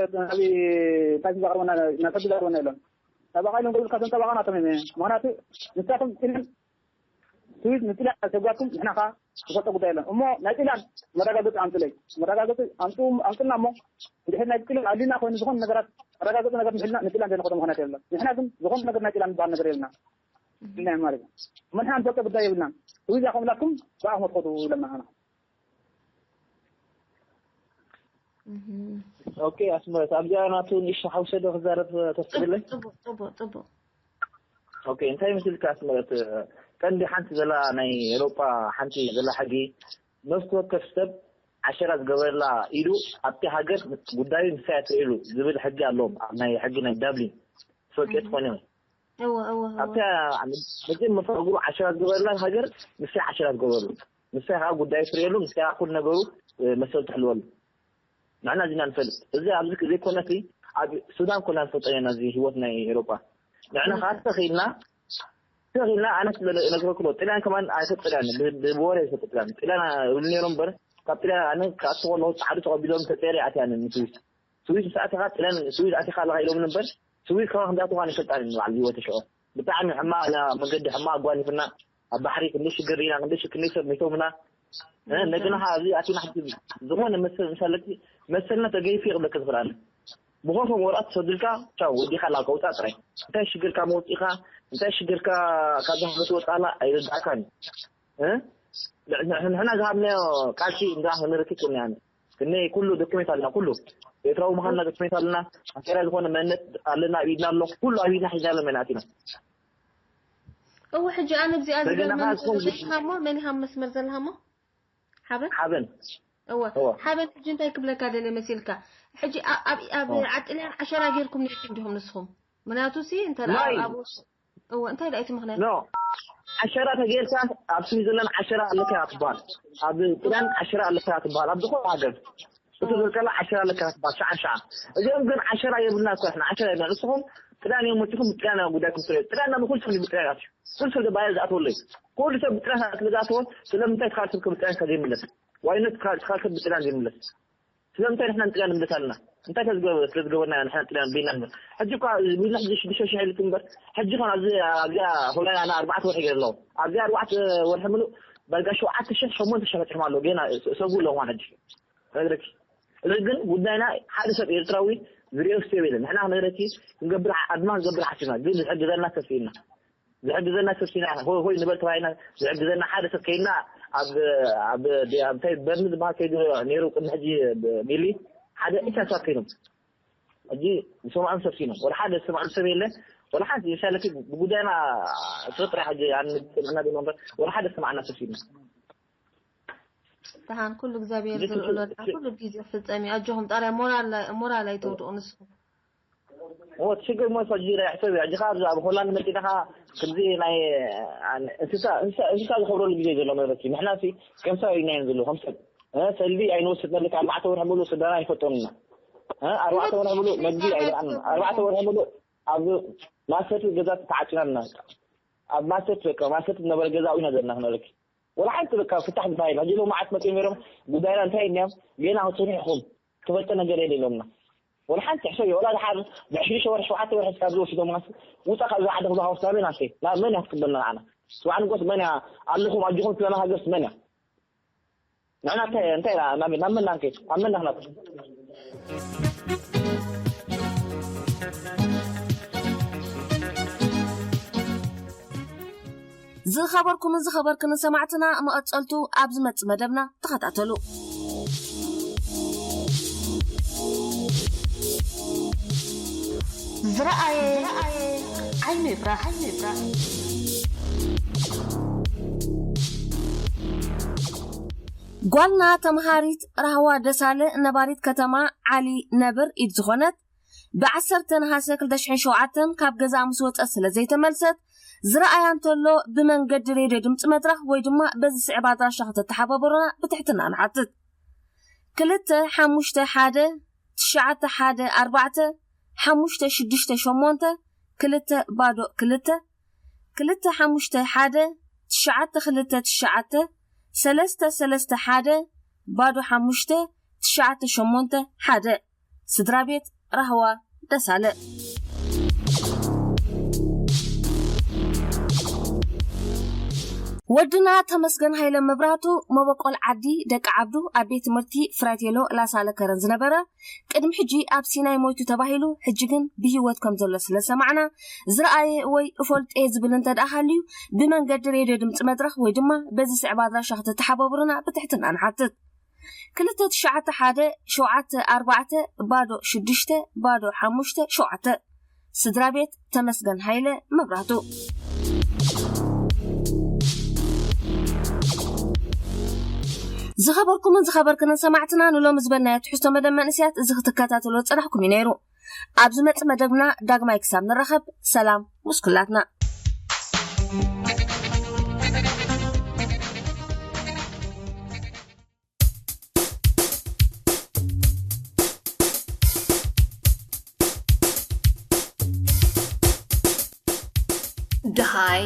ታይሲ ዘቕርበና ናብ ሕጊ ዘቕርበና የለን። ጠበቓ ኢሎም ደውልካ እቶም ጠበቓ ናቶም እዮም። ምክንያቱ ንሳቶም ኢለን ስዊዝ ንጥልያን ተጓኩም ንሕና ኸዓ ዝፈልጦ ጉዳይ የለን። እሞ ናይ ጥልያን መረጋገፂ ኣምፅለይ መረጋገፂ ኣምፅኡ ኣምፅልና እሞ እንድሕር ናይ ጥልያን ኣሊና ኮይኑ ዝኾነ ነገራት መረጋገፂ ነገር ንሕልና ንጥልያን ዘይንኸዶ ምክንያት የለን። ንሕና ግን ዝኾነ ነገር ናይ ጥልያን ዝበሃል ነገር የለና። ናይ ማለት እዩ። እሞ ንሕና ንፈልጦ ጉዳይ የብልናን። ስዊዝ ኣኸምላኩም ብኣኹም ትኸዱ ኢለና ኸና ኦኬ ኣስመረት ኣብዚኣ ናቱ ንእሽቶ ሓውሰ ዶ ክዛረብ ተፍቅድለይ? ጽቡቅ ጽቡቅ ጽቡቅ። ኦኬ እንታይ ምስልካ ኣስመረት ቀንዲ ሓንቲ ዘላ ናይ ኤሮጳ ሓንቲ ዘላ ሕጊ ነፍሲ ወከፍ ሰብ ዓሸራ ዝገበረላ ኢዱ ኣብቲ ሃገር ጉዳዩ ንሳ እያ ትርእየሉ ዝብል ሕጊ ኣለዎም ኣብ ናይ ሕጊ ናይ ዳብሊን ትፈልጥዮ ትኾኒ ኢኺ። እወ እወ እወ። ኣብታ መጀመርታ እግሩ ዓሸራ ዝገበረላ ሃገር ንሳ ዓሸራ ዝገበረሉ ንሳ ከዓ ጉዳዩ ትርእየሉ ንሳ ከዓ ኩሉ ነገሩ መሰል ትሕልወሉ ንሕና እዚና ንፈልጥ እዚ ኣብዚ ዘይኮነሲ ኣብ ሱዳን ኮና ንፈልጦ ኢና እዚ ህይወት ናይ ኤሮጳ ንሕና ከዓ ተኺልና ተኺልና ኣነ ነግረክሎ ጥልያን ከማን ኣይፈጥጥልያን ብወረ ይፈጥጥልያን ጥልያን እብሉ ነይሮም እምበር ካብ ጥልያን ኣነ ክኣቱ ከለኹ ፃዕዱ ተቐቢሎም ተፀይረ ኣትያን ንስዊስ ስዊዝ ምስ ኣተኻ ጥልያን ስዊዝ ኣቲኻ ኣለኻ ኢሎምን እምበር ስዊዝ ከማን ክንዳትኳን ይፈልጣን ንባዕሉ ህይወተ ሽዑ ብጣዕሚ ሕማቕ ኢና መገዲ ሕማቕ ኣጓኒፍና ኣብ ባሕሪ ክንደይ ሽግር ርኢና ክንደይ ክንደይ ሰብ ሚቶምና ነግናኻ ኣብዚ ኣቲና ሕጂ ዝኾነ መሰል ምስ ኣለኪ መሰልና ተገይፉ እዩ ክብለኪ ዝኽእል ኣነ ብኾቶም ወረቐት ተሰዱልካ ቻው ወዲኻ ላካ ውፃእ ጥራይ እንታይ ሽግርካ መወፂእኻ እንታይ ሽግርካ ካብዛ ሃገር ትወፅኣላ ኣይርድኣካን እዩ ንሕና ዝሃብናዮ ቃልሲ እንዳ ክንርክብ ቅንያነ ክንደይ ኩሉ ዶክሜንት ኣለና ኩሉ ኤርትራዊ ምዃንና ዶክሜንት ኣለና ኣስመራ ዝኾነ መንነት ኣለና ኣብ ኢድና ኣሎ ኩሉ ኣብ ኢድና ሒዝና ሎም ኢና ኣቲና እወ ሕጂ ኣነ እዚኣ ዝብል መን ዘለካ እሞ መን ኢኻ መስመር ዘለካ እሞ ሓበን ሓበን እወ ሓበን ሕጂ እንታይ ክብለካ ደለ መሲልካ ሕጂ ኣብ ኣብ ዓጥልያን ዓሸራ ጌርኩም ነይርኩም ዲኹም ንስኹም ምክንያቱ ሲ እንተ ኣብ እወ እንታይ ደኣ እቲ ምክንያት ኖ ዓሸራ ተጌርካ ኣብ ስዊዘርላንድ ዓሸራ ኣለካ ትበሃል ኣብ ጥዳን ዓሸራ ኣለካ ትበሃል ኣብ ዝኾነ ሃገር እቲ ዝርከላ ዓሸራ ኣለካ ትበሃል ሸዓ ሸዓ እዚኦም ግን ዓሸራ የብልና እኮ ንሕና ዓሸራ የብልና ንስኹም ጥዳን እዮም መፂኹም ብጥዳን ጉዳይኩም ስለ ጥዳን ናብ ኩሉ ሰብ ብጥዳን ኣትዩ ኩሉ ሰብ ባያ ዝኣትወለይ ኩሉ ሰብ ብጥዳን ስለ ዝኣትወ ስለምንታይ ትኻል ሰብ ብጥዳን ከዘይምለስ ዋይነት ትኻል ሰብ ብጥዳን ዘይምለስ ስለምንታይ ንሕና ንጥልያን ንብለት ኣለና? እንታይ ስለ ዝገበርና ኢና ንሕና ንጥልያን ቢልና ንብል? ሕጂ እኳ ቢልና ሕጂ ሽዱሽተ ሽሕ ኢልኩም እምበር ሕጂ ኸን ኣብዚ ኣብዚኣ ሆላንድ ኣነ ኣርባዕተ ወርሒ ገይረ ኣለኹ። ኣብዚኣ ኣርባዕተ ወርሒ ምሉእ ዳርጋ ሸውዓተ ሽሕ ሸሞንተ ሽሕ በፂሖም ኣለዉ ጌና ሰጉ ኣለኹ ማለት ሕጂ ነግረኪ። ስለዚ ግን ጉዳይና ሓደ ሰብ ኤርትራዊ ዝርእዮ ክስብ የለን። ንሕና ክነግረኪ ክንገብር ኣድማ ክንገብር ሓሲብና ግን ዝሕግዘና ሰብ ስኢንና። ዝሕግዘና ሰብ ሲና ሆይ ሆይ ንበል ተባሂልና ዝሕግዘና ሓደ ሰብ ከይድና ኣብ ኣብ እንታይ በርኒ ዝበሃል ከይዱ ነይሩ ቅድሚ ሕጂ ሚሊ ሓደ እቻ ሰባት ከይዶም ሕጂ ዝሰምዖም ሰብ ሲኖም ወላ ሓደ ዝሰምዖም ሰብ የለ ወላ ሓንቲ ይሻለኪ ብጉዳይና ትጥራሕ ሕጂ ኣንፅምዕና ድማ እምበር ወላ ሓደ ዝሰምዓና ሰብ ሲኖም ደሓን ኩሉ እግዚኣብሔር ዝልእሎ ኩሉ ግዜ ፍፀም እዩ ኣጆኹም ጣርያ ሞራል ኣይተውድቑ ንስኹም ሞት ሽግር ሞት ፈጂረ ሕሰብ እዩ ሕጂ ካብ ኣብ ሆላንድ መፂእካ ከምዚ ናይ እንስሳ እንስሳ ዝኸብረሉ ግዜ ዘሎ መበኪ ንሕና ሲ ከም ሰብ ኢልናዮም ዘሎ ከም ሰብ ሰልዲ ኣይንወስድ ነልካ ኣርባዕተ ወርሒ ሙሉእ ስድራና ይፈጠኑና ኣርባዕተ ወርሒ ሙሉእ መግቢ ኣይበዓልና ኣርባዕተ ወርሒ ሙሉእ ኣብ ማሰርቲ ገዛ ተዓፂናልና ኣብ ማሰርቲ በቃ ማሰርቲ ዝነበረ ገዛ ኢና ዘለና ክነልክ ወላ ሓንቲ በቃ ፍታሕ ዝበሃል ሕጂ ሎም መዓት መፅኦም ነይሮም ጉዳይና እንታይ እኒኦም ጌና ክትሰርሑ ኢኹም ትፈልጦ ነገር የለ ኢሎምና ወላ ሓንቲ ሕሰብ ወላ ድሓር ብሕሽተ ወርሒ ሸውዓተ ወርሒ ስካብ ዝወስዶም ማስ ውፃ ካብ ዝዓዲ ክብሃ ወስዳበ ናሰ ናብ መን እያ ክትቅበልና ንዓና ስዋዕ ንጎስ መን እያ ኣለኹም ኣጆኹም ትበና ሃገርስ መን እያ ንሕና እንታይ እንታይ ናብ መን ናንከ ኣብ መን ናክናት ዝኸበርኩምን ዝኸበርክንን ሰማዕትና መቐጸልቱ ኣብ ዝመጽእ መደብና ተኸታተሉ። ዝረኣየ ዓይኑ ይፍራሕ። ጓልና ተምሃሪት ራህዋ ደሳለ ነባሪት ከተማ ዓሊ ነብር ኢድ ዝኾነት ብዓሰርተ ነሃሰ ክልተ ሽሕን ሸውዓተን ካብ ገዛኣ ምስ ወጸት ስለ ዘይተመልሰት ዝረኣያ እንተሎ ብመንገዲ ሬድዮ ድምፂ መድረኽ ወይ ድማ በዚ ስዕብ ኣድራሻ ከተተሓባበሩና ብትሕትና ንሓትት። ክልተ ሓሙሽተ ሓደ ትሽዓተ ሓደ ኣርባዕተ ሓሙሽተ ሽዱሽተ ሸሞንተ ክልተ ባዶ ክልተ ክልተ ሓሙሽተ ሓደ ትሽዓተ ክልተ ትሽዓተ ሰለስተ ሰለስተ ሓደ ባዶ ሓሙሽተ ትሽዓተ ሸሞንተ ሓደ። ስድራ ቤት ራህዋ ደሳለ። ወድና ተመስገን ሃይለ መብራቱ፣ መበቆል ዓዲ ደቂ ዓብዱ፣ ኣብ ቤት ትምህርቲ ፍራቴሎ ላሳለ ከረን ዝነበረ፣ ቅድሚ ሕጂ ኣብ ሲናይ ሞይቱ ተባሂሉ፣ ሕጂ ግን ብህይወት ከም ዘሎ ስለ ሰማዕና፣ ዝረኣየ ወይ እፈልጦ እየ ዝብል እንተ ደኣ ሃልዩ፣ ብመንገዲ ሬድዮ ድምፂ መድረኽ ወይ ድማ በዚ ስዕብ ኣድራሻ ክትተሓባበሩና ብትሕትና ንሓትት። ክልተ ትሽዓተ ሓደ ሸውዓተ ኣርባዕተ ባዶ ሽዱሽተ ባዶ ሓሙሽተ ሸውዓተ። ስድራ ቤት ተመስገን ሃይለ መብራቱ። ዝኸበርኩምን ዝኸበርክንን ሰማዕትና፣ ንሎሚ ዝበልናዮ ትሕዝቶ መደብ መንእስያት እዚ ክትከታተሎ ዝጸናሕኩም እዩ ነይሩ። ኣብ ዝመጽእ መደብና ዳግማይ ክሳብ ንራኸብ፣ ሰላም ምስ ኩላትና። ደሃይ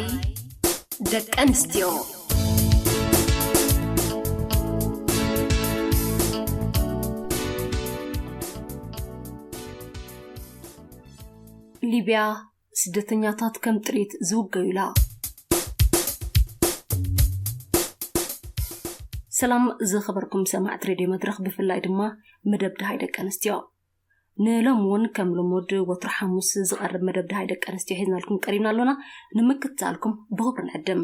ደቂ ኣንስትዮ። ሊብያ፣ ስደተኛታት ከም ጥሪት ዝውገዩላ። ሰላም ዝኸበርኩም ሰማዕቲ ሬድዮ መድረኽ፣ ብፍላይ ድማ መደብ ደሃይ ደቂ ኣንስትዮ። ንሎሚ እውን ከም ልሙድ ወትሮ ሓሙስ ዝቐርብ መደብ ደሃይ ደቂ ኣንስትዮ ሒዝናልኩም ቀሪብና ኣሎና። ንምክትታልኩም ብኽብሪ ንዕድም።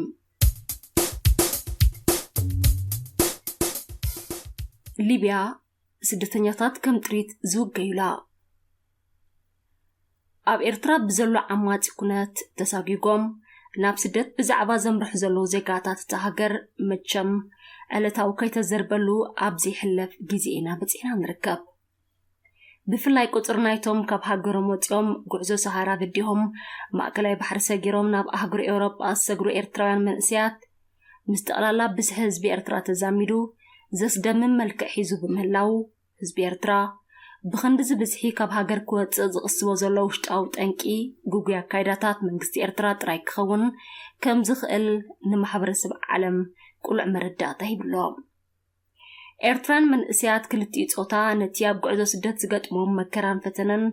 ሊብያ፣ ስደተኛታት ከም ጥሪት ዝውገዩላ። ኣብ ኤርትራ ብዘሎ ዓማጺ ኩነት ተሳጒጎም ናብ ስደት ብዛዕባ ዘምርሑ ዘለዉ ዜጋታት እታ ሃገር፣ መቸም ዕለታዊ ከይተዘርበሉ ኣብ ዘይሕለፍ ግዜ ኢና በጺሕና ንርከብ። ብፍላይ ቁጽሪ ናይቶም ካብ ሃገሮም ወጺኦም ጉዕዞ ሰሃራ በዲሆም ማእከላይ ባሕሪ ሰጊሮም ናብ ኣህጉር ኤውሮጳ ዝሰግሩ ኤርትራውያን መንእሰያት፣ ምስ ጠቕላላ ብዝሒ ህዝቢ ኤርትራ ተዛሚዱ ዘስደምም መልክዕ ሒዙ ብምህላዉ፣ ህዝቢ ኤርትራ ብኽንድዚ ብዝሒ ካብ ሃገር ክወጽእ ዝቕስቦ ዘሎ ውሽጣዊ ጠንቂ፣ ግጉይ ኣካይዳታት መንግስቲ ኤርትራ ጥራይ ክኸውን ከም ዝኽእል ንማሕበረሰብ ዓለም ቅሉዕ መረዳእታ ሂቡ ኣሎ። ኤርትራን መንእሰያት ክልቲኡ ጾታ ነቲ ኣብ ጉዕዞ ስደት ዝገጥሞም መከራን ፈተነን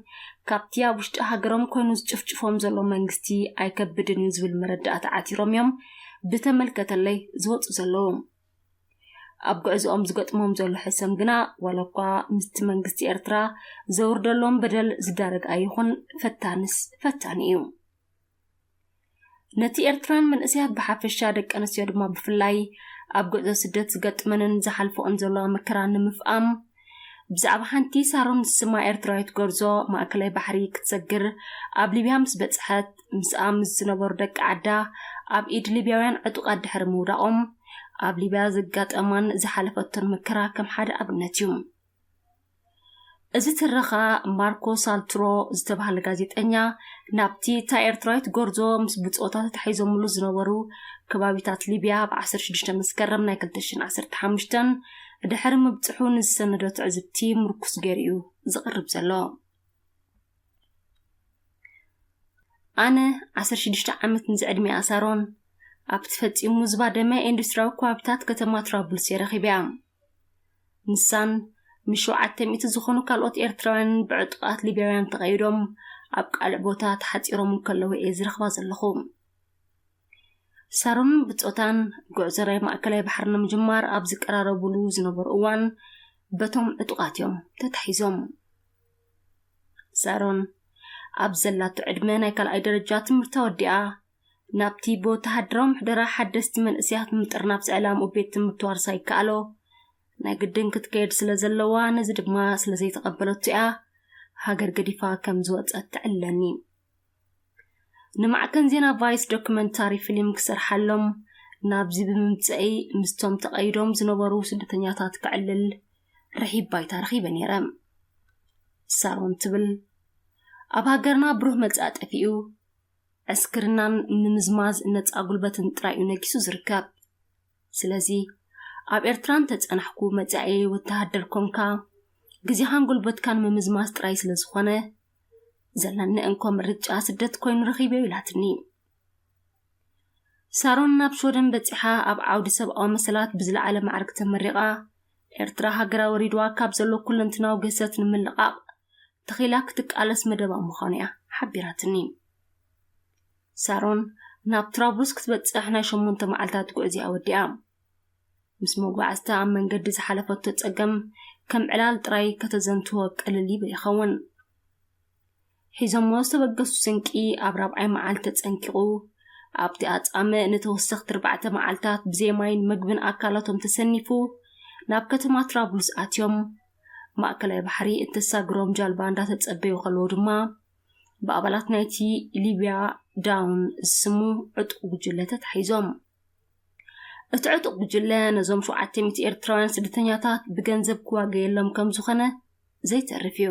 ካብቲ ኣብ ውሽጢ ሃገሮም ኮይኑ ዝጭፍጭፎም ዘሎ መንግስቲ ኣይከብድን እዩ ዝብል መረዳእታ ዓቲሮም እዮም ብተመልከተለይ ዝወጹ ዘለዉ። ኣብ ጉዕዞኦም ዝገጥሞም ዘሎ ሕሰም ግና ዋላ እኳ ምስቲ መንግስቲ ኤርትራ ዘውርደሎም በደል ዝዳረግ ኣይኹን፣ ፈታንስ ፈታኒ እዩ። ነቲ ኤርትራን መንእሰያት ብሓፈሻ ደቂ ኣንስትዮ ድማ ብፍላይ ኣብ ጉዕዞ ስደት ዝገጥመንን ዝሓልፈኦን ዘለዋ መከራ ንምፍኣም ብዛዕባ ሓንቲ ሳሮን ዝስማ ኤርትራዊት ጎርዞ ማእከላይ ባሕሪ ክትሰግር ኣብ ሊብያ ምስ በጽሐት፣ ምስኣ ምስ ዝነበሩ ደቂ ዓዳ ኣብ ኢድ ሊብያውያን ዕጡቓት ድሕሪ ምውዳቖም ኣብ ሊብያ ዘጋጠማን ዝሓለፈቶን መከራ ከም ሓደ ኣብነት እዩ። እዚ ትረኻ ማርኮ ሳልትሮ ዝተባህለ ጋዜጠኛ ናብቲ እታ ኤርትራዊት ጎርዞ ምስ ብጾታ ተታሒዞምሉ ዝነበሩ ከባቢታት ሊብያ ኣብ ዓሰርተ ሽዱሽተ መስከረም ናይ ክልተ ሽሕን ዓሰርተ ሓሙሽተ ድሕሪ ምብጽሑ ንዝሰነዶ ትዕዝብቲ ምርኩስ ገይሩ እዩ ዝቕርብ ዘሎ። ኣነ ዓሰርተ ሽዱሽተ ዓመት ንዝዕድሚኣ ሳሮን ኣብቲ ፈጺሙ ዝባደመ ኢንዱስትሪያዊ ከባቢታት ከተማ ትራብልስ እየ ረኺበያ። ንሳን ምስ ሸውዓተ ሚእቲ ዝኾኑ ካልኦት ኤርትራውያን ብዕጡቓት ሊብያውያን ተቐይዶም ኣብ ካልእ ቦታ ተሓጺሮም እንከለዉ እየ ዝረኽባ ዘለኹ። ሳሮንን ብጾታን ጉዕዞ ናይ ማእከላይ ባሕሪ ንምጅማር ኣብ ዝቀራረቡሉ ዝነበሩ እዋን በቶም ዕጡቓት እዮም ተታሒዞም። ሳሮን ኣብ ዘላቶ ዕድመ ናይ ካልኣይ ደረጃ ትምህርታ ወዲኣ ናብቲ ብወተሃደራዊ ምሕደራ ሓደስቲ መንእሰያት ምጥርናፍ ዝዕላምኡ ቤት ትምህርቲ ዋርሳይ ይከኣሎ ናይ ግድን ክትከየድ ስለ ዘለዋ፣ ነዚ ድማ ስለ ዘይተቐበለቶ እያ ሃገር ገዲፋ ከም ዝወጸት ትዕልለኒ። ንማዕከን ዜና ቫይስ ዶክመንታሪ ፊልም ክሰርሓሎም ናብዚ ብምምጸኢ ምስቶም ተቐይዶም ዝነበሩ ስደተኛታት ክዕልል ርሒብ ባይታ ረኺበ ነይረ። ሳሮን ትብል፣ ኣብ ሃገርና ብሩህ መጻኢ ጠፊኡ፣ ዕስክርናን ምምዝማዝ ነጻ ጉልበትን ጥራይ እዩ ነጊሱ ዝርከብ። ስለዚ ኣብ ኤርትራ እንተጸናሕኩ መጻኢ ወተሃደር ኮንካ ግዜኻን ጉልበትካን ምምዝማዝ ጥራይ ስለ ዝኾነ ዘለኒ እንኮ ምርጫ ስደት ኮይኑ ረኺበዮ ኢላትኒ። ሳሮን ናብ ሽወደን በጺሓ ኣብ ዓውዲ ሰብኣዊ መሰላት ብዝለዓለ ማዕርግ ተመሪቓ ኤርትራ ሃገራ ወሪድዋ ካብ ዘሎ ኩለንትናዊ ግህሰት ንምልቓቕ ተኺላ ክትቃለስ መደባ ምዃኑ እያ ሓቢራትኒ። ሳሮን ናብ ትራብሉስ ክትበጽሕ ናይ ሸሞንተ መዓልታት ጉዕዝያ ወዲኣ። ምስ መጓዕዝታ ኣብ መንገዲ ዝሓለፈቶ ጸገም ከም ዕላል ጥራይ ከተዘንትዎ ቀልል ይብል ይኸውን። ሒዞሞ ዝተበገሱ ስንቂ ኣብ ራብዓይ መዓልቲ ተጸንቂቑ፣ ኣብቲ ኣጻምእ ንተወሰኽቲ ኣርባዕተ መዓልታት ብዘይ ማይን መግብን ኣካላቶም ተሰኒፉ፣ ናብ ከተማ ትራብሉስ ኣትዮም። ማእከላይ ባሕሪ እተሳግሮም ጃልባ እንዳተጸበዩ ከለዉ ድማ፣ ብኣባላት ናይቲ ሊብያ ዳውን ዝስሙ ዕጡቕ ጉጅለ ተታሒዞም። እቲ ዕጡቕ ጉጅለ ነዞም ሸውዓተ ሚእቲ ኤርትራውያን ስደተኛታት ብገንዘብ ክዋገየሎም ከም ዝኾነ ዘይተርፍ እዩ።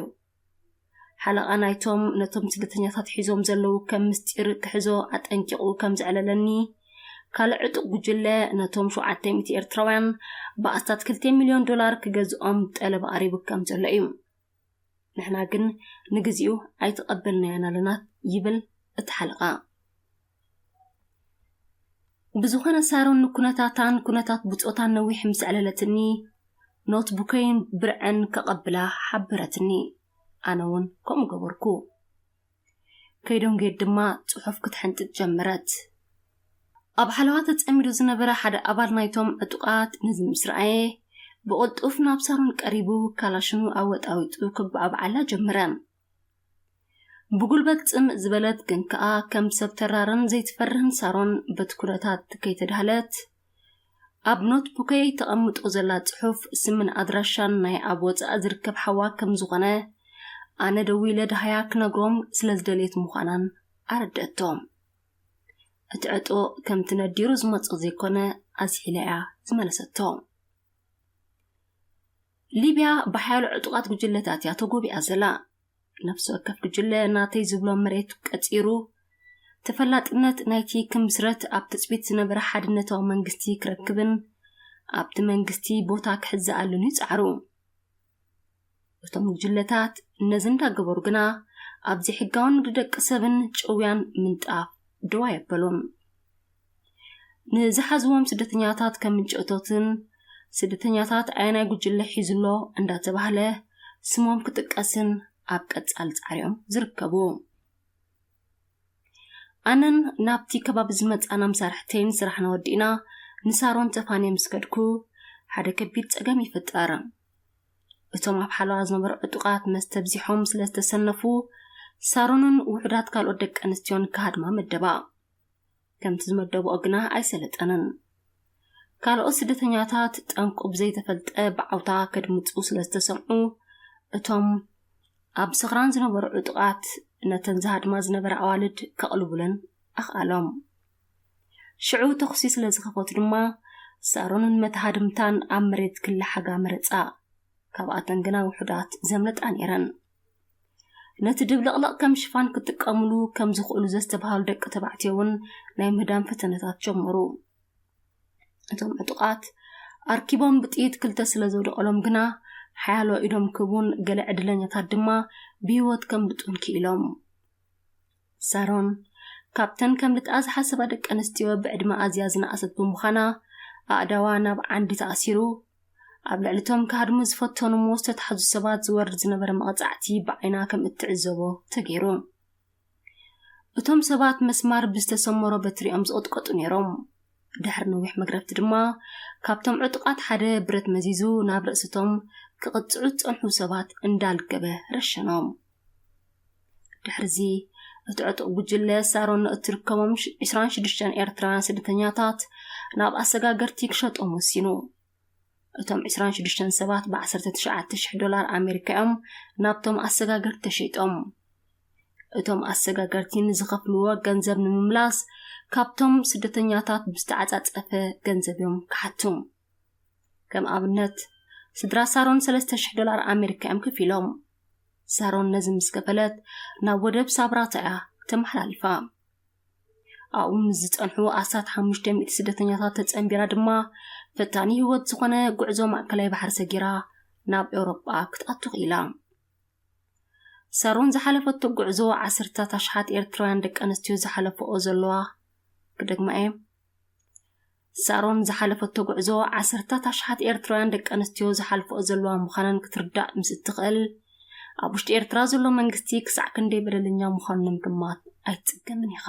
ሓለቓ ናይቶም ነቶም ስደተኛታት ሒዞም ዘለዉ ከም ምስጢር ክሕዞ ኣጠንቂቑ ከም ዘዕለለኒ፣ ካልእ ዕጡቕ ጉጅለ ነቶም ሸውዓተ ሚእቲ ኤርትራውያን ብኣስታት ክልተ ሚልዮን ዶላር ክገዝኦም ጠለብ ኣቕሪቡ ከም ዘሎ እዩ። ንሕና ግን ንግዚኡ ኣይተቐበልናዮን ኣለና፣ ይብል እቲ ሓለቓ። ብዝኾነ ሳሮን ንኩነታታን ኩነታት ብጾታን ነዊሕ ምስ ኣዕለለትኒ፣ ኖትቡከይን ብርዐን ከቐብላ ሓበረትኒ። ኣነ እውን ከምኡ ገበርኩ። ከይዶም ጌድ ድማ ጽሑፍ ክትሕንጥጥ ጀመረት። ኣብ ሓለዋ ተጸሚዱ ዝነበረ ሓደ ኣባል ናይቶም ዕጡቓት ነዚ ምስ ረኣየ፣ ብቕልጡፍ ናብ ሳሮን ቀሪቡ ካላሽኑ ኣወጣዊጡ ክጓዕባዓላ ጀመረ። ብጉልበት ጽምእ ዝበለት ግን ከኣ ከም ሰብ ተራርን ዘይትፈርህን ሳሮን በቲ ኩነታት ከይተዳህለት፣ ኣብ ኖትቡከይ ተቐምጦ ዘላ ጽሑፍ ስምን ኣድራሻን ናይ ኣብ ወጻኢ ዝርከብ ሓዋ ከም ዝኾነ፣ ኣነ ደዊለ ደሃያ ክነግሮም ስለ ዝደልየት ምዃናን ኣረደእቶ። እቲ ዕጡቕ ከምቲ ነዲሩ ዝመጾ ዘይኮነ ኣስሒላ እያ ዝመለሰቶ። ሊብያ ብሓያሎ ዕጡቓት ጉጅለታት እያ ተጎቢኣ ዘላ። ነፍሲ ወከፍ ጉጅለ ናተይ ዝብሎ መሬት ቀጺሩ፣ ተፈላጥነት ናይቲ ክምስረት ኣብ ትጽቢት ዝነበረ ሓድነታዊ መንግስቲ ክረክብን ኣብቲ መንግስቲ ቦታ ክሕዝ ዝኣልምን ይጻዕሩ። እቶም ጉጅለታት ነዚ እንዳገበሩ ግና፣ ኣብ ዘይሕጋዊ ንግዲ ደቂ ሰብን ጭውያን ምንጣፍ ደው ኣየበሉን። ንዝሓዝዎም ስደተኛታት ከም ምንጭእቶትን፣ ስደተኛታት ኣየናይ ጉጅለ ሒዙ ኣሎ እንዳተባህለ ስሞም ክጥቀስን ኣብ ቀጻሊ ጻዕሪኦም ዝርከቡ። ኣነን ናብቲ ከባቢ ዝመጻና መሳርሕተይን ስራሕና ወዲእና ንሳሮን ተፋንየ ምስ ከድኩ፣ ሓደ ከቢድ ጸገም ይፍጠር። እቶም ኣብ ሓለዋ ዝነበሩ ዕጡቓት መስተብዚሖም ስለ ዝተሰነፉ፣ ሳሮንን ውሑዳት ካልኦት ደቂ ኣንስትዮን ክሃድማ መደባ። ከምቲ ዝመደብኦ ግና ኣይሰለጠንን። ካልኦት ስደተኛታት ጠንቁ ብዘይተፈልጠ ብዓውታ ከድምጹ ስለ ዝተሰምዑ፣ እቶም ኣብ ስኽራን ዝነበሩ ዕጡቓት ነተን ዝሃድማ ዝነበራ ኣዋልድ ከቕልቡለን ኣኽኣሎም። ሽዑ ተኹሲ ስለ ዝኸፈቱ ድማ፣ ሳሮንን መተሃድምታን ኣብ መሬት ክለሓጋ መረጻ። ካብኣተን ግና ውሑዳት ዘምለጣ ነይረን። ነቲ ድብልቕልቕ ከም ሽፋን ክጥቀምሉ ከም ዝኽእሉ ዘስተብሃሉ ደቂ ተባዕትዮ እውን ናይ ምህዳም ፈተነታት ጀመሩ። እቶም ዕጡቓት ኣርኪቦም ብጥይት ክልተ ስለ ዘውደቐሎም ግና፣ ሓያሎ ኢዶም ክቡን ገለ ዕድለኛታት ድማ ብህይወት ከምልጡን ክኢሎም። ሳሮን፣ ካብተን ከምልጣ ዝሓሰባ ደቂ ኣንስትዮ ብዕድመ ኣዝያ ዝነኣሰት ብምዃና፣ ኣእዳዋ ናብ ዓንዲ ተኣሲሩ፣ ኣብ ልዕሊ እቶም ክሃድሙ ዝፈተኑ እሞ ዝተታሕዙ ሰባት ዝወርድ ዝነበረ መቕጻዕቲ ብዓይና ከም እትዕዘቦ ተገይሩ። እቶም ሰባት መስማር ብዝተሰመሮ በትሪኦም ዝቕጥቀጡ ነይሮም። ድሕሪ ነዊሕ መግረፍቲ ድማ፣ ካብቶም ዕጡቓት ሓደ ብረት መዚዙ ናብ ርእስቶም ክቕጽዑ ዝጸንሑ ሰባት እንዳልገበ ረሸኖም። ድሕሪዚ፣ እቲ ዕጡቕ ጉጅለ ሳሮን ንእትርከቦም ሽ-፣ ዕስራን ሽዱሽተን ኤርትራውያን ስደተኛታት ናብ ኣሰጋገርቲ ክሸጦም ወሲኑ። እቶም ዕስራን ሽዱሽተን ሰባት ብዓሰርተ ትሽዓተ ሽሕ ዶላር ኣሜሪካ እዮም ናብቶም ኣሰጋገርቲ ተሸይጦም። እቶም ኣሰጋገርቲ ንዝኸፍልዎ ገንዘብ ንምምላስ፣ ካብቶም ስደተኛታት ብዝተዓጻጸፈ ገንዘብ እዮም ክሓቱ። ከም ኣብነት፣ ስድራ ሳሮን ሰለስተ ሽሕ ዶላር ኣሜሪካ እዮም ከፊሎም። ሳሮን ነዚ ምስ ከፈለት፣ ናብ ወደብ ሳብራታ እያ ተመሓላሊፋ። ኣብኡ ምስ ዝጸንሑ ኣስታት ሓሙሽተ ሚእቲ ስደተኛታት ተጸንቢራ ድማ፣ ፈታኒ ህይወት ዝኾነ ጉዕዞ ማእከላይ ባሕሪ ሰጊራ ናብ ኤውሮጳ ክትኣቱ ክኢላ። ሳሮን ዝሓለፈቶ ጉዕዞ ዓሰርታት ኣሽሓት ኤርትራውያን ደቂ ኣንስትዮ ዝሓለፈኦ ዘለዋ፣ ክደግማ እየ፣ ሳሮን ዝሓለፈቶ ጉዕዞ ዓሰርታት ኣሽሓት ኤርትራውያን ደቂ ኣንስትዮ ዝሓልፍኦ ዘለዋ ምዃነን ክትርዳእ ምስ እትኽእል፣ ኣብ ውሽጢ ኤርትራ ዘሎ መንግስቲ ክሳዕ ክንደይ በደለኛ ምዃኑ ንምግማት ኣይትጽገምን ኢኻ።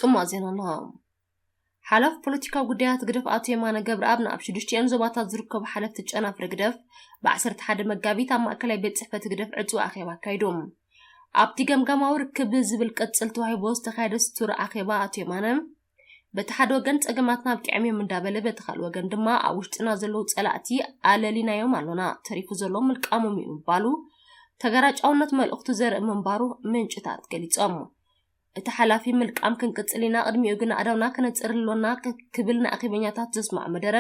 ጥማ ዜናና። ሓላፊ ፖለቲካዊ ጉዳያት ህግደፍ ኣቶ የማነ ገብረኣብ ንኣብ ሽዱሽቲኦን ዞባታት ዝርከቡ ሓለፍቲ ጨናፍር ህግደፍ ብ ዓሰርተ ሓደ መጋቢት ኣብ ማእከላይ ቤት ጽሕፈት ህግደፍ ዕጹው ኣኼባ ኣካይዶም። ኣብቲ ገምጋማዊ ርክብ ዝብል ቅጽል ተዋሂቦ ዝተኻየደ ስቱር ኣኼባ ኣቶ የማነ፣ በቲ ሓደ ወገን ጸገማትና ኣብቂዖም እዮም እንዳበለ፣ በቲ ካልእ ወገን ድማ ኣብ ውሽጥና ዘለዉ ጸላእቲ ኣለሊናዮም ኣሎና፣ ተሪፉ ዘሎ ምልቃሞም እዩ ምባሉ፣ ተጋራጫውነት መልእኽቱ ዘርኢ ምንባሩ ምንጭታት ገሊጾም። እቲ ሓላፊ፣ ምልቃም ክንቅጽል ኢና፣ ቅድሚኡ ግን ኣእዳውና ከነጽሪ ኣሎና ክብል ንኣኼበኛታት ዘስምዖ መደረ፣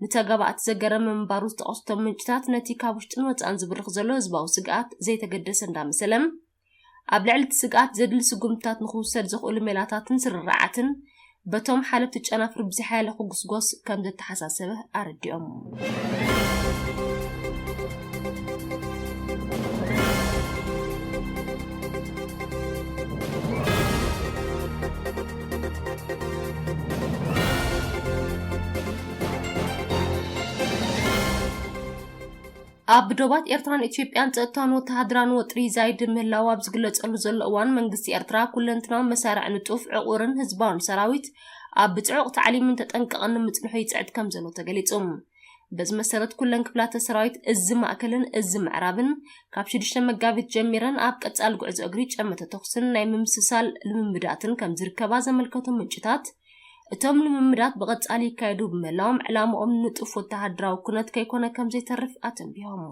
ንተጋባእቲ ዘገረመ ምንባሩ ዝጠቐሱ እቶም ምንጭታት፣ ነቲ ካብ ውሽጥን ወጻእን ዝብርኽ ዘሎ ህዝባዊ ስግኣት ዘይተገደሰ እንዳመሰለ፣ ኣብ ልዕሊ እቲ ስግኣት ዘድሊ ስጉምትታት ንኽውሰድ ዘኽእሉ ሜላታትን ስርርዓትን በቶም ሓለፍቲ ጨናፍር ብዝሓያለ ክጉስጎስ ከም ዘተሓሳሰበ ኣረዲኦም። ኣብ ዶባት ኤርትራን ኢትዮጵያን ጸጥታን ወተሃደራን ወጥሪ ይዛይድ ምህላው ኣብ ዝግለጸሉ ዘሎ እዋን፣ መንግስቲ ኤርትራ ኩለንትናዊ መሳርዕ ንጡፍ፣ ዕቑርን ህዝባውን ሰራዊት ኣብ ብጽዑቕ ታዕሊምን ተጠንቀቕን ንምጽንሑ ይጽዕት ከም ዘሎ ተገሊጹ። በዚ መሰረት፣ ኩለን ክፍላተ ሰራዊት እዝ ማእከልን እዝ ምዕራብን ካብ ሽዱሽተ መጋቢት ጀሚረን ኣብ ቀጻሊ ጉዕዞ እግሪ ጨመተ ተኹስን ናይ ምምስሳል ልምምዳትን ከም ዝርከባ ዘመልከቱ ምንጭታት፣ እቶም ልምምዳት ብቐጻሊ ይካየዱ ብምህላዎም፣ ዕላምኦም ንጡፍ ወተሃደራዊ ኩነት ከይኮነ ከም ዘይተርፍ ኣተንቢሆም።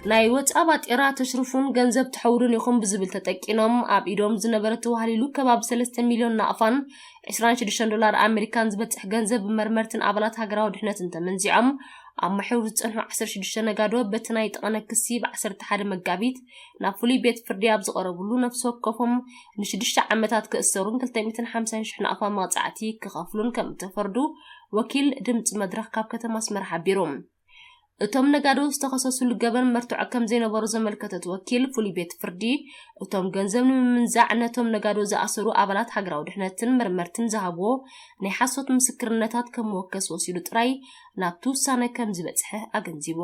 ናይ ወጻኢ ባጤራ ተሽርፉን ገንዘብ ተሐውሩን ኢኹም ብዝብል ተጠቂኖም፣ ኣብ ኢዶም ዝነበረ ተዋህሊሉ ከባቢ ሰለስተ ሚልዮን ናቕፋን ዕስራን ሽዱሽተን ዶላር ኣሜሪካን ዝበጽሕ ገንዘብ ብመርመርትን ኣባላት ሃገራዊ ድሕነትን ተመንዚዖም ኣብ መሐውር ዝጸንሑ ዓሰርተ ሽዱሽተ ነጋዶ፣ በቲ ናይ ጠቐነ ክሲ ብ ዓሰርተ ሓደ መጋቢት ናብ ፍሉይ ቤት ፍርዲ ኣብ ዝቐረብሉ፣ ነፍሲ ወከፎም ንሽዱሽተ ዓመታት ክእሰሩን ክልተ ሚእትን ሓምሳን ሽሕ ናቕፋ መቕጻዕቲ ክኸፍሉን ከም እተፈርዱ ወኪል ድምጺ መድረኽ ካብ ከተማ ኣስመራ ሓቢሩ። እቶም ነጋዶ ዝተኸሰሱሉ ገበን መርትዖ ከም ዘይነበሮ ዘመልከተት ወኪል ፍሉይ ቤት ፍርዲ፣ እቶም ገንዘብ ንምምንዛዕ ነቶም ነጋዶ ዝኣሰሩ ኣባላት ሃገራዊ ድሕነትን መርመርትን ዝሃብዎ ናይ ሓሶት ምስክርነታት ከም መወከሲ ወሲዱ ጥራይ ናብቲ ውሳነ ከም ዝበጽሐ ኣገንዚቡ።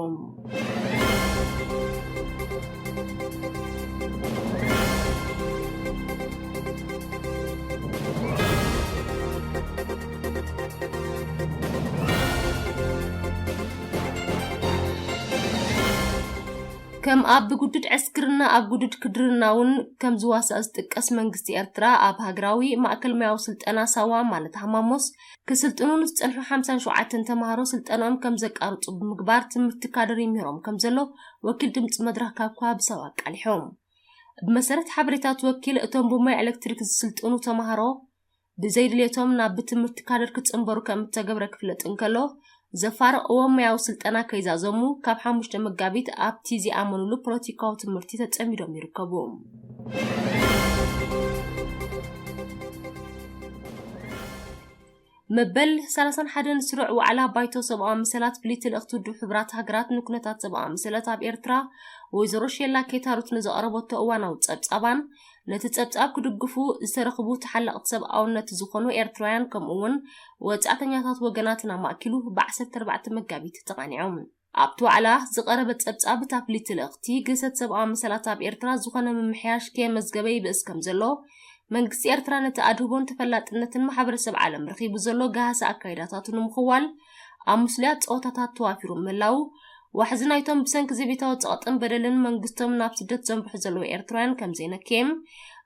ከም ኣብ ግዱድ ዕስክርና ኣብ ግዱድ ክድርና እውን ከም ዝዋሳእ ዝጥቀስ መንግስቲ ኤርትራ፣ ኣብ ሃገራዊ ማእከል ሞያዊ ስልጠና ሳዋ ማለት ሃማሞስ ክስልጥኑ ንዝጸንሑ ሓምሳን ሸውዓተን ተማሃሮ ስልጠናኦም ከም ዘቃርጹ ብምግባር ትምህርቲ ካድር ይምህሮም ከም ዘሎ ወኪል ድምጺ መድረኽ ካብ ከባቢ ሳዋ ኣቃሊሖም። ብመሰረት ሓበሬታት ወኪል፣ እቶም ብሞያ ኤሌክትሪክ ዝስልጥኑ ተማሃሮ ብዘይድልየቶም ናብ ትምህርቲ ካድር ክጽንበሩ ከም እተገብረ ክፍለጥ እንከሎ፣ ዘፋረቕዎ ሞያዊ ስልጠና ከይዛዘሙ ካብ ሓሙሽተ መጋቢት ኣብቲ ዝኣመኑሉ ፖለቲካዊ ትምህርቲ ተጸሚዶም ይርከቡ። መበል ሰላሳን ሓደን ስሩዕ ዋዕላ ባይቶ ሰብኣዊ መሰላት ፍልይቲ ልእኽቲ ውድብ ሕቡራት ሃገራት ንኩነታት ሰብኣዊ መሰላት ኣብ ኤርትራ ወይዘሮ ሼላ ኬታሩት ንዘቕረበቶ እዋናዊ ጸብጻባን ነቲ ጸብጻብ ክድግፉ ዝተረኽቡ ተሓለቕቲ ሰብኣውነት ዝኾኑ ኤርትራውያን ከምኡ እውን ወጻእተኛታት ወገናትን ኣማእኪሉ ብ ዓሰርተ ኣርባዕተ መጋቢት ተቓኒዖም። ኣብቲ ዋዕላ ዝቐረበ ጸብጻብ እታ ፍልይቲ ልእኽቲ ግህሰት ሰብኣዊ መሰላት ኣብ ኤርትራ ዝኾነ ምምሕያሽ ከየመዝገበ ይብእስ ከም ዘሎ፣ መንግስቲ ኤርትራ ነቲ ኣድህቦን ተፈላጥነትን ማሕበረሰብ ዓለም ረኺቡ ዘሎ ገሃሲ ኣካይዳታቱ ንምኽዋል ኣብ ምስሉያት ጸወታታት ተዋፊሩ ምህላው፣ ዋሕዚ ናይቶም ብሰንኪ ዘቤታዊ ጸቕጥን በደልን መንግስቶም ናብ ስደት ዘምርሑ ዘለዉ ኤርትራውያን ከም ዘይነከየም፣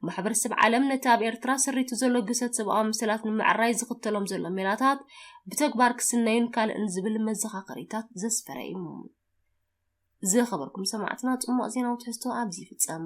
ማሕበረሰብ ዓለም ነቲ ኣብ ኤርትራ ሰሪቱ ዘሎ ግህሰት ሰብኣዊ መሰላት ንምዕራይ ዝኽተሎም ዘሎ ሜላታት ብተግባር ክስነዩን ካልእን ዝብል መዘኻኸሪታት ዘስፈረ እዩ። ዝኸበርኩም ሰማዕትና፣ ጽሙቕ ዜናዊ ትሕዝቶ ኣብዚ ይፍጸም።